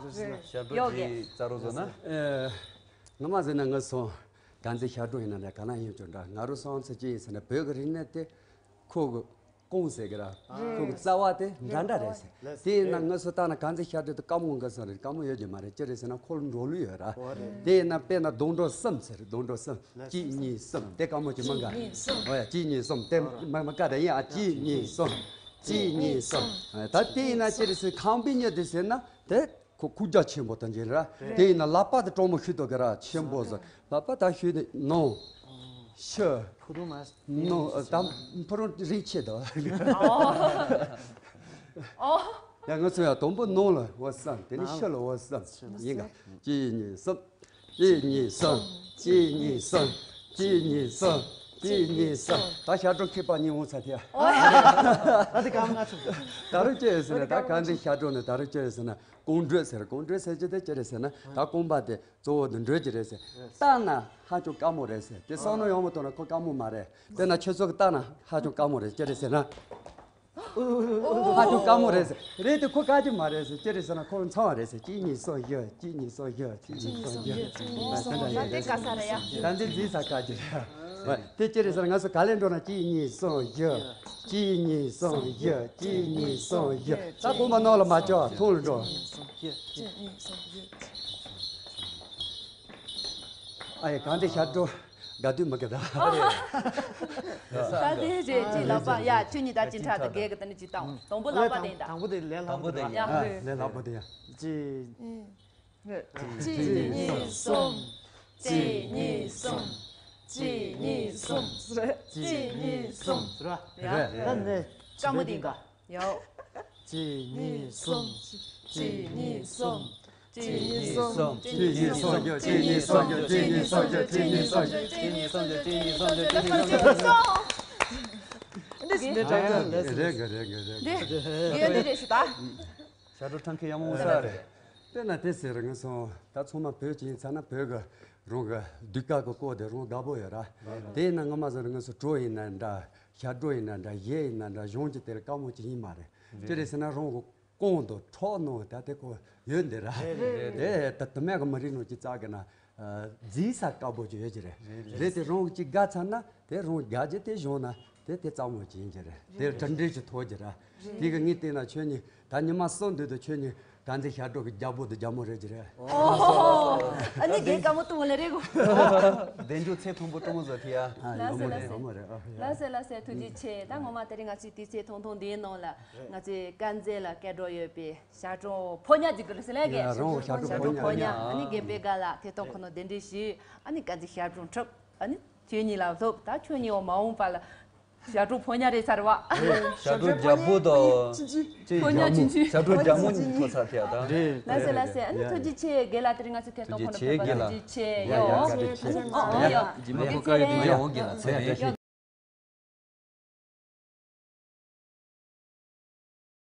ཞབས་བྲོ་ཡོ་རྒན། ཅིག་རྩ་རུ་བཟོ་ན། ཨེ། ངོ་མ་ཟེར་ན་ངོས་སུ་ག་ཚོད་ཞབས་བྲོ་ཡིན་ན་ནས་ག་ན་ཡིན་ཅོ་འདྲ་ང་རུ་སོང་ཚེ་ཅི་ཡིན་ཟེར་ན་བོད་ཀྱི་རིག་གནས་དེ་ཁོ་གི་ཀུང་ཟེར་གི་ར། ཁོ་གི་རྩ་བ་དེ་འདྲ་འདྲ་རེད་ཟེར། དེ་ཡིན་ན་ངོས་སུ་བལྟས་ན་ག་ཚོད་ཞབས་བྲོ་དེ་དཀའ་མོ་འགའ་སོང་རེད་དཀའ་མོ་ཡོད་ཀྱི་མ་རེད་ཅི་རེད་ཟེར་ན་ཁོ་ལ་འགྲོ་ལུགས་ཡོད་ར། དེ་ཡིན་ན་དཔེར་ན་སྡོང་གྲོགས་གསུམ་ཟེར་སྡོང་གྲོགས་གསུམ་གཅིག་གཉིས་གསུམ་དེ་དཀའ་མོ་ཅིག་མིན་ག། གཅིག་གཉིས་གསུམ། ཨོ་ཡ་གཅིག་གཉིས་གསུམ་དེ་མ་མ་དཀའ་དེ་ཡིན་ཨ་གཅིག་གཉིས་གསུམ། གཅིག་གཉིས་གསུམ། ད་དེ་ཡིན་ན་ཅི་རེད་ཟེར་ཁང་པའི་མྱི་དེ་ཟེར་ན་དེ། ཁོ་ཁུག་རྒྱ་ཆེན་པོ་དང་འཇིག་ར། དེ་ཡིན་ན་ལག་པ་དེ་གྲོགས་མོ་ཤུལ་དུ་གི་ར་ཆེན་པོ་ཟེར། ལག་པ་ད་ཤུལ་དེ་ནང་། ཤི། ཕུ་རུ་མ། ནང་ད་ཕུ་རུ་རིག་ཆེ་དོ། ཨོ། ཡ་ང་ཚོ་ཡ་དང་པོ་ནང་ལ་འོ་བསམ་དེ་ནི་ཤི་ལ་འོ་བསམ་ཡིན་ག། གཅིག་གཉིས་གསུམ། གཅིག་གཉིས་གསུམ། གཅིག་གཉིས་གསུམ། གཅིག་གཉིས་གསུམ། ད་ཞབས་བྲོ་མཁས་པ་གཉིས་འོང་ཚ་དེ། ད་དེ་གང་ང་ཚོ། ད་རུ་ཅི་ཡོད་ཟེར་ན་ད་གང་དེ་ཞབས་བྲོ་ནི་ད་རུ་ཅི་ཡོད་ཟེར་ན། ཀོང་སྒྲོས་ཟེར་ཀོང་སྒྲོས་ཟེར་གྱི་དེ་ཅི་རེད་ཟེར་ན་ད་རྐང་པ་དེ་གཙོ་བོ་དེ་འགྲོས་ཀྱི་རེད་ཟེར། བཏང་ན་ཧ་ཅང་དཀའ་མོ་རེད་ཟེར་དེ་བསམ་བློ་ཡག་མོ་གཏོང་ན་ཁོ་དཀའ་མོ་མ་རེད། དཔེར་ན་ཁྱོད་ཚོ་གི་བཏང་ན་ཧ་ཅང་དཀའ་མོ་རེད་ཅི་རེད་ཟེར་ན། ཧ་ཅང་དཀའ་མོ་རེད་ཟེར། རེད་དེ་ཁོ་དཀའ་རྒྱུ་མ་རེད་ཟེར། ཅི་རེད་ཟེར་ན་ཁོ་ཚང་བ་རེད་ཟེར། གཅིག་གཉིས་གསུམ་བཞི། གཅིག་གཉིས་གསུམ་བཞི། གཅིག་གཉིས་གསུམ་བཞི། ད་དེ་དཀའ་ས་རེད་ཡ། ད་འདི་འཛིན་ས་དཀའ་རྒྱུ་རེད། དེ་ཅི་རེད་ཟེར་ན་ང་ཚོ་ག་ལེར་འགྲོ་ན་གཅིག་གཉིས་གསུམ་བཞི། གཅིག་གཉིས་གསུམ་བཞི། གཅིག་གཉིས་གསུམ་བཞི། ད་གོམ་པ་ནང་ལ་མ་བཅར་བ་ཐུང་ལ་འགྲོ། ཨ་ཡེ་གང་དེ་ཤར་འགྲོ། དགའ་དུས་མི་དགའ་ད། ད་དེ་རེད་ཅིག་ལག་པ་ཡ་ཁྱོད་གཉིས་ད་ཅི་འཕྲག་ད་རྒས་གི་ད་ནི་ཅི་བཏང་དང་པོ་ལག་པ་དེ་ཡིན་ད། དང་པོ་དེ་ལས་སླ་པོ་དེ་ཡ། ཡ། ལས་སླ་པོ་དེ་ཡ། ཅི། གཅིག་གཉིས་གསུམ། གཅིག་གཉིས་གསུམ། གཅིག་གཉིས་གསུམ། གཅིག་གཉིས་གསུམ། ཟེར་བ། ཡ། རེད། ད་ནི་དཀའ་མོ་དེ་འགའ། ཡའོ། གཅིག་གཉིས་གསུམ། གཅིག་གཉིས་གསུམ། གཅིག་གཉིས་གསུམ། གཅིག་གཉིས་གསུམ། གཅིག་གཉིས་གསུམ། གཅིག་གཉིས་གསུམ། གཅིག་གཉིས་གསུམ། གཅིག་གཉིས་གསུམ། གཅིག་གཉིས་གསུམ། འདི་ཞིག་ནས་དྲན་ཡོད་ལས་རེད་གི་རེད་གི་རེད། འདི་འདི་འདི་རེད་ཞུ་ད། ཞབས་བྲོ་འཁྲབ་མཁན་ཡག་མོ་ས་རེད། དཔེར་ན་དེ་ཟེར་ང་སོང་ད་ཚང་མ་བོད་ཅིག་ཡིན་ཚར་ན་བོད་གི་རང་གི་ཟློས་གར་གི་སྐོར་དེ་རང་དགའ་པོ་ཡོད་ར། དེ་ཡིན་ན་ང་མ་ཟེར་ང་སོ་བྲོ་ཡིན་ན་འདྲ། ཞབས་བྲོ་ཡིན་ན་འདྲ། གཞས་ཡིན་ན་འདྲ། གཞུང་གི་དེར་དཀའ་མོ་ཅིག་ཡིན་མ་རེད། ཅི་རེད་ཟེར་ན་རང་གི་རྐང་དང་ཁྲག་ནང་ད་དེ་ཁོ་ཡོད་འདི་ར། རེད་རེད། དེ་ད་དུ་མེད་གི་མི་རིགས་ནང་ཅིག་བཙག་གི་ན། འཛིན་ས་དཀའ་པོ་ཅིག་ཡོད་ཀྱི་རེད། རེད་དེ་རང་གི་ཅིག་དགའ་ཚར་ན་དེ་རང་དགའ་རྒྱུ་དེ་བྱུང་ན་དེ་དེ་གཙང་མོ་ཅིག་ཡིན་གྱི་རེད། དེ་གྲུབ་འབྲས་ཅིག་ཐོབ་ཀྱི་རེད། དེ་གི་ངས་བལྟས་ན་ཁྱོད་གཉིས་ད་ཉི་མ་གསུམ་འདུག་དུས་ཁྱོད་གཉིས་གངས་འཛིན་ཞབས་བྲོ་གི་རྒྱལ་པོ་དང་རྒྱལ་མོ་རེད་ཀྱི་རེད། ཨ་ནི་རྒན་དཀའ་མོ་གཏོང་ལེ་རེད་གོ། བདེ་འཇུག་ཚེ་མཐོན་པོ་སྤྲང་བོ་བཟོ་ཐི་ཡ། ལགས་སེ་ལགས་སེ། ལགས་སེ་ལགས་སེ་ཐུགས་རྗེ་ཆེ། ད་ངོ་མ་དེ་རིང་ང་ཚོའི་དུས་ཚོད་ཐུང་ཐུང་འདིའི་ནང་ལ་ང་ཚོའི་དཀར་མཛེས་ལ་སྐད་སྒྲོག་ཡོད་པའི་ཞབས་བྲོ་ཕོ་ཉ་ཅིག་གི་ལ་སི་ལ་གི། ཡ་རང་ཞབས་བྲོ་ཞབས་བྲོ་ཕོ་ཉ། ཕོ་ཉ། ཨ་ནི་རྒན་པད་དཀར་ལགས་ཐད་གཏོང་ཁོ་ན་གདན་འདྲེན་ཞུས། ཨ་ནི་དཀར་མཛེས་ཞབས་བྲོ་འཁྲབ། ཨ་ནི་ཁྱོད་གཉིས་ལ་ཐོབ། ད་ཁྱོད་གཉིས་འོ་མ་འོངས་པ་ལ་ཞབས་བྲོ་ཕོ་ཉ་རེད་ཚར་བ། ཞབས་བྲོ་རྒྱལ་པོ་དང་ཕོ་ཉ་ཆུང་ཆུང་། ཞབས་བྲོ་རྒྱལ་མོ་གཉིས་ཐོབ་ཚར་ཐལ་ད། ལགས་སེ་ལགས་སེ། ཨ་ནི་ཐུགས་རྗེ་ཆེ། རྒན་ལགས་དེ་རིང་ང་ཚོའི་ཐད་གཏོང་ཁོ་ན་ཕེབས་པ་ཐུགས་རྗེ་ཆེ། ཡ་ཡ། ཨ་ནི་ཨོ་ཡ། རྗེས་མ་ཕོ་དཀར་ཡོད་དུས་ཡ་འོང་གི་ལ་ཚེ་རིང་།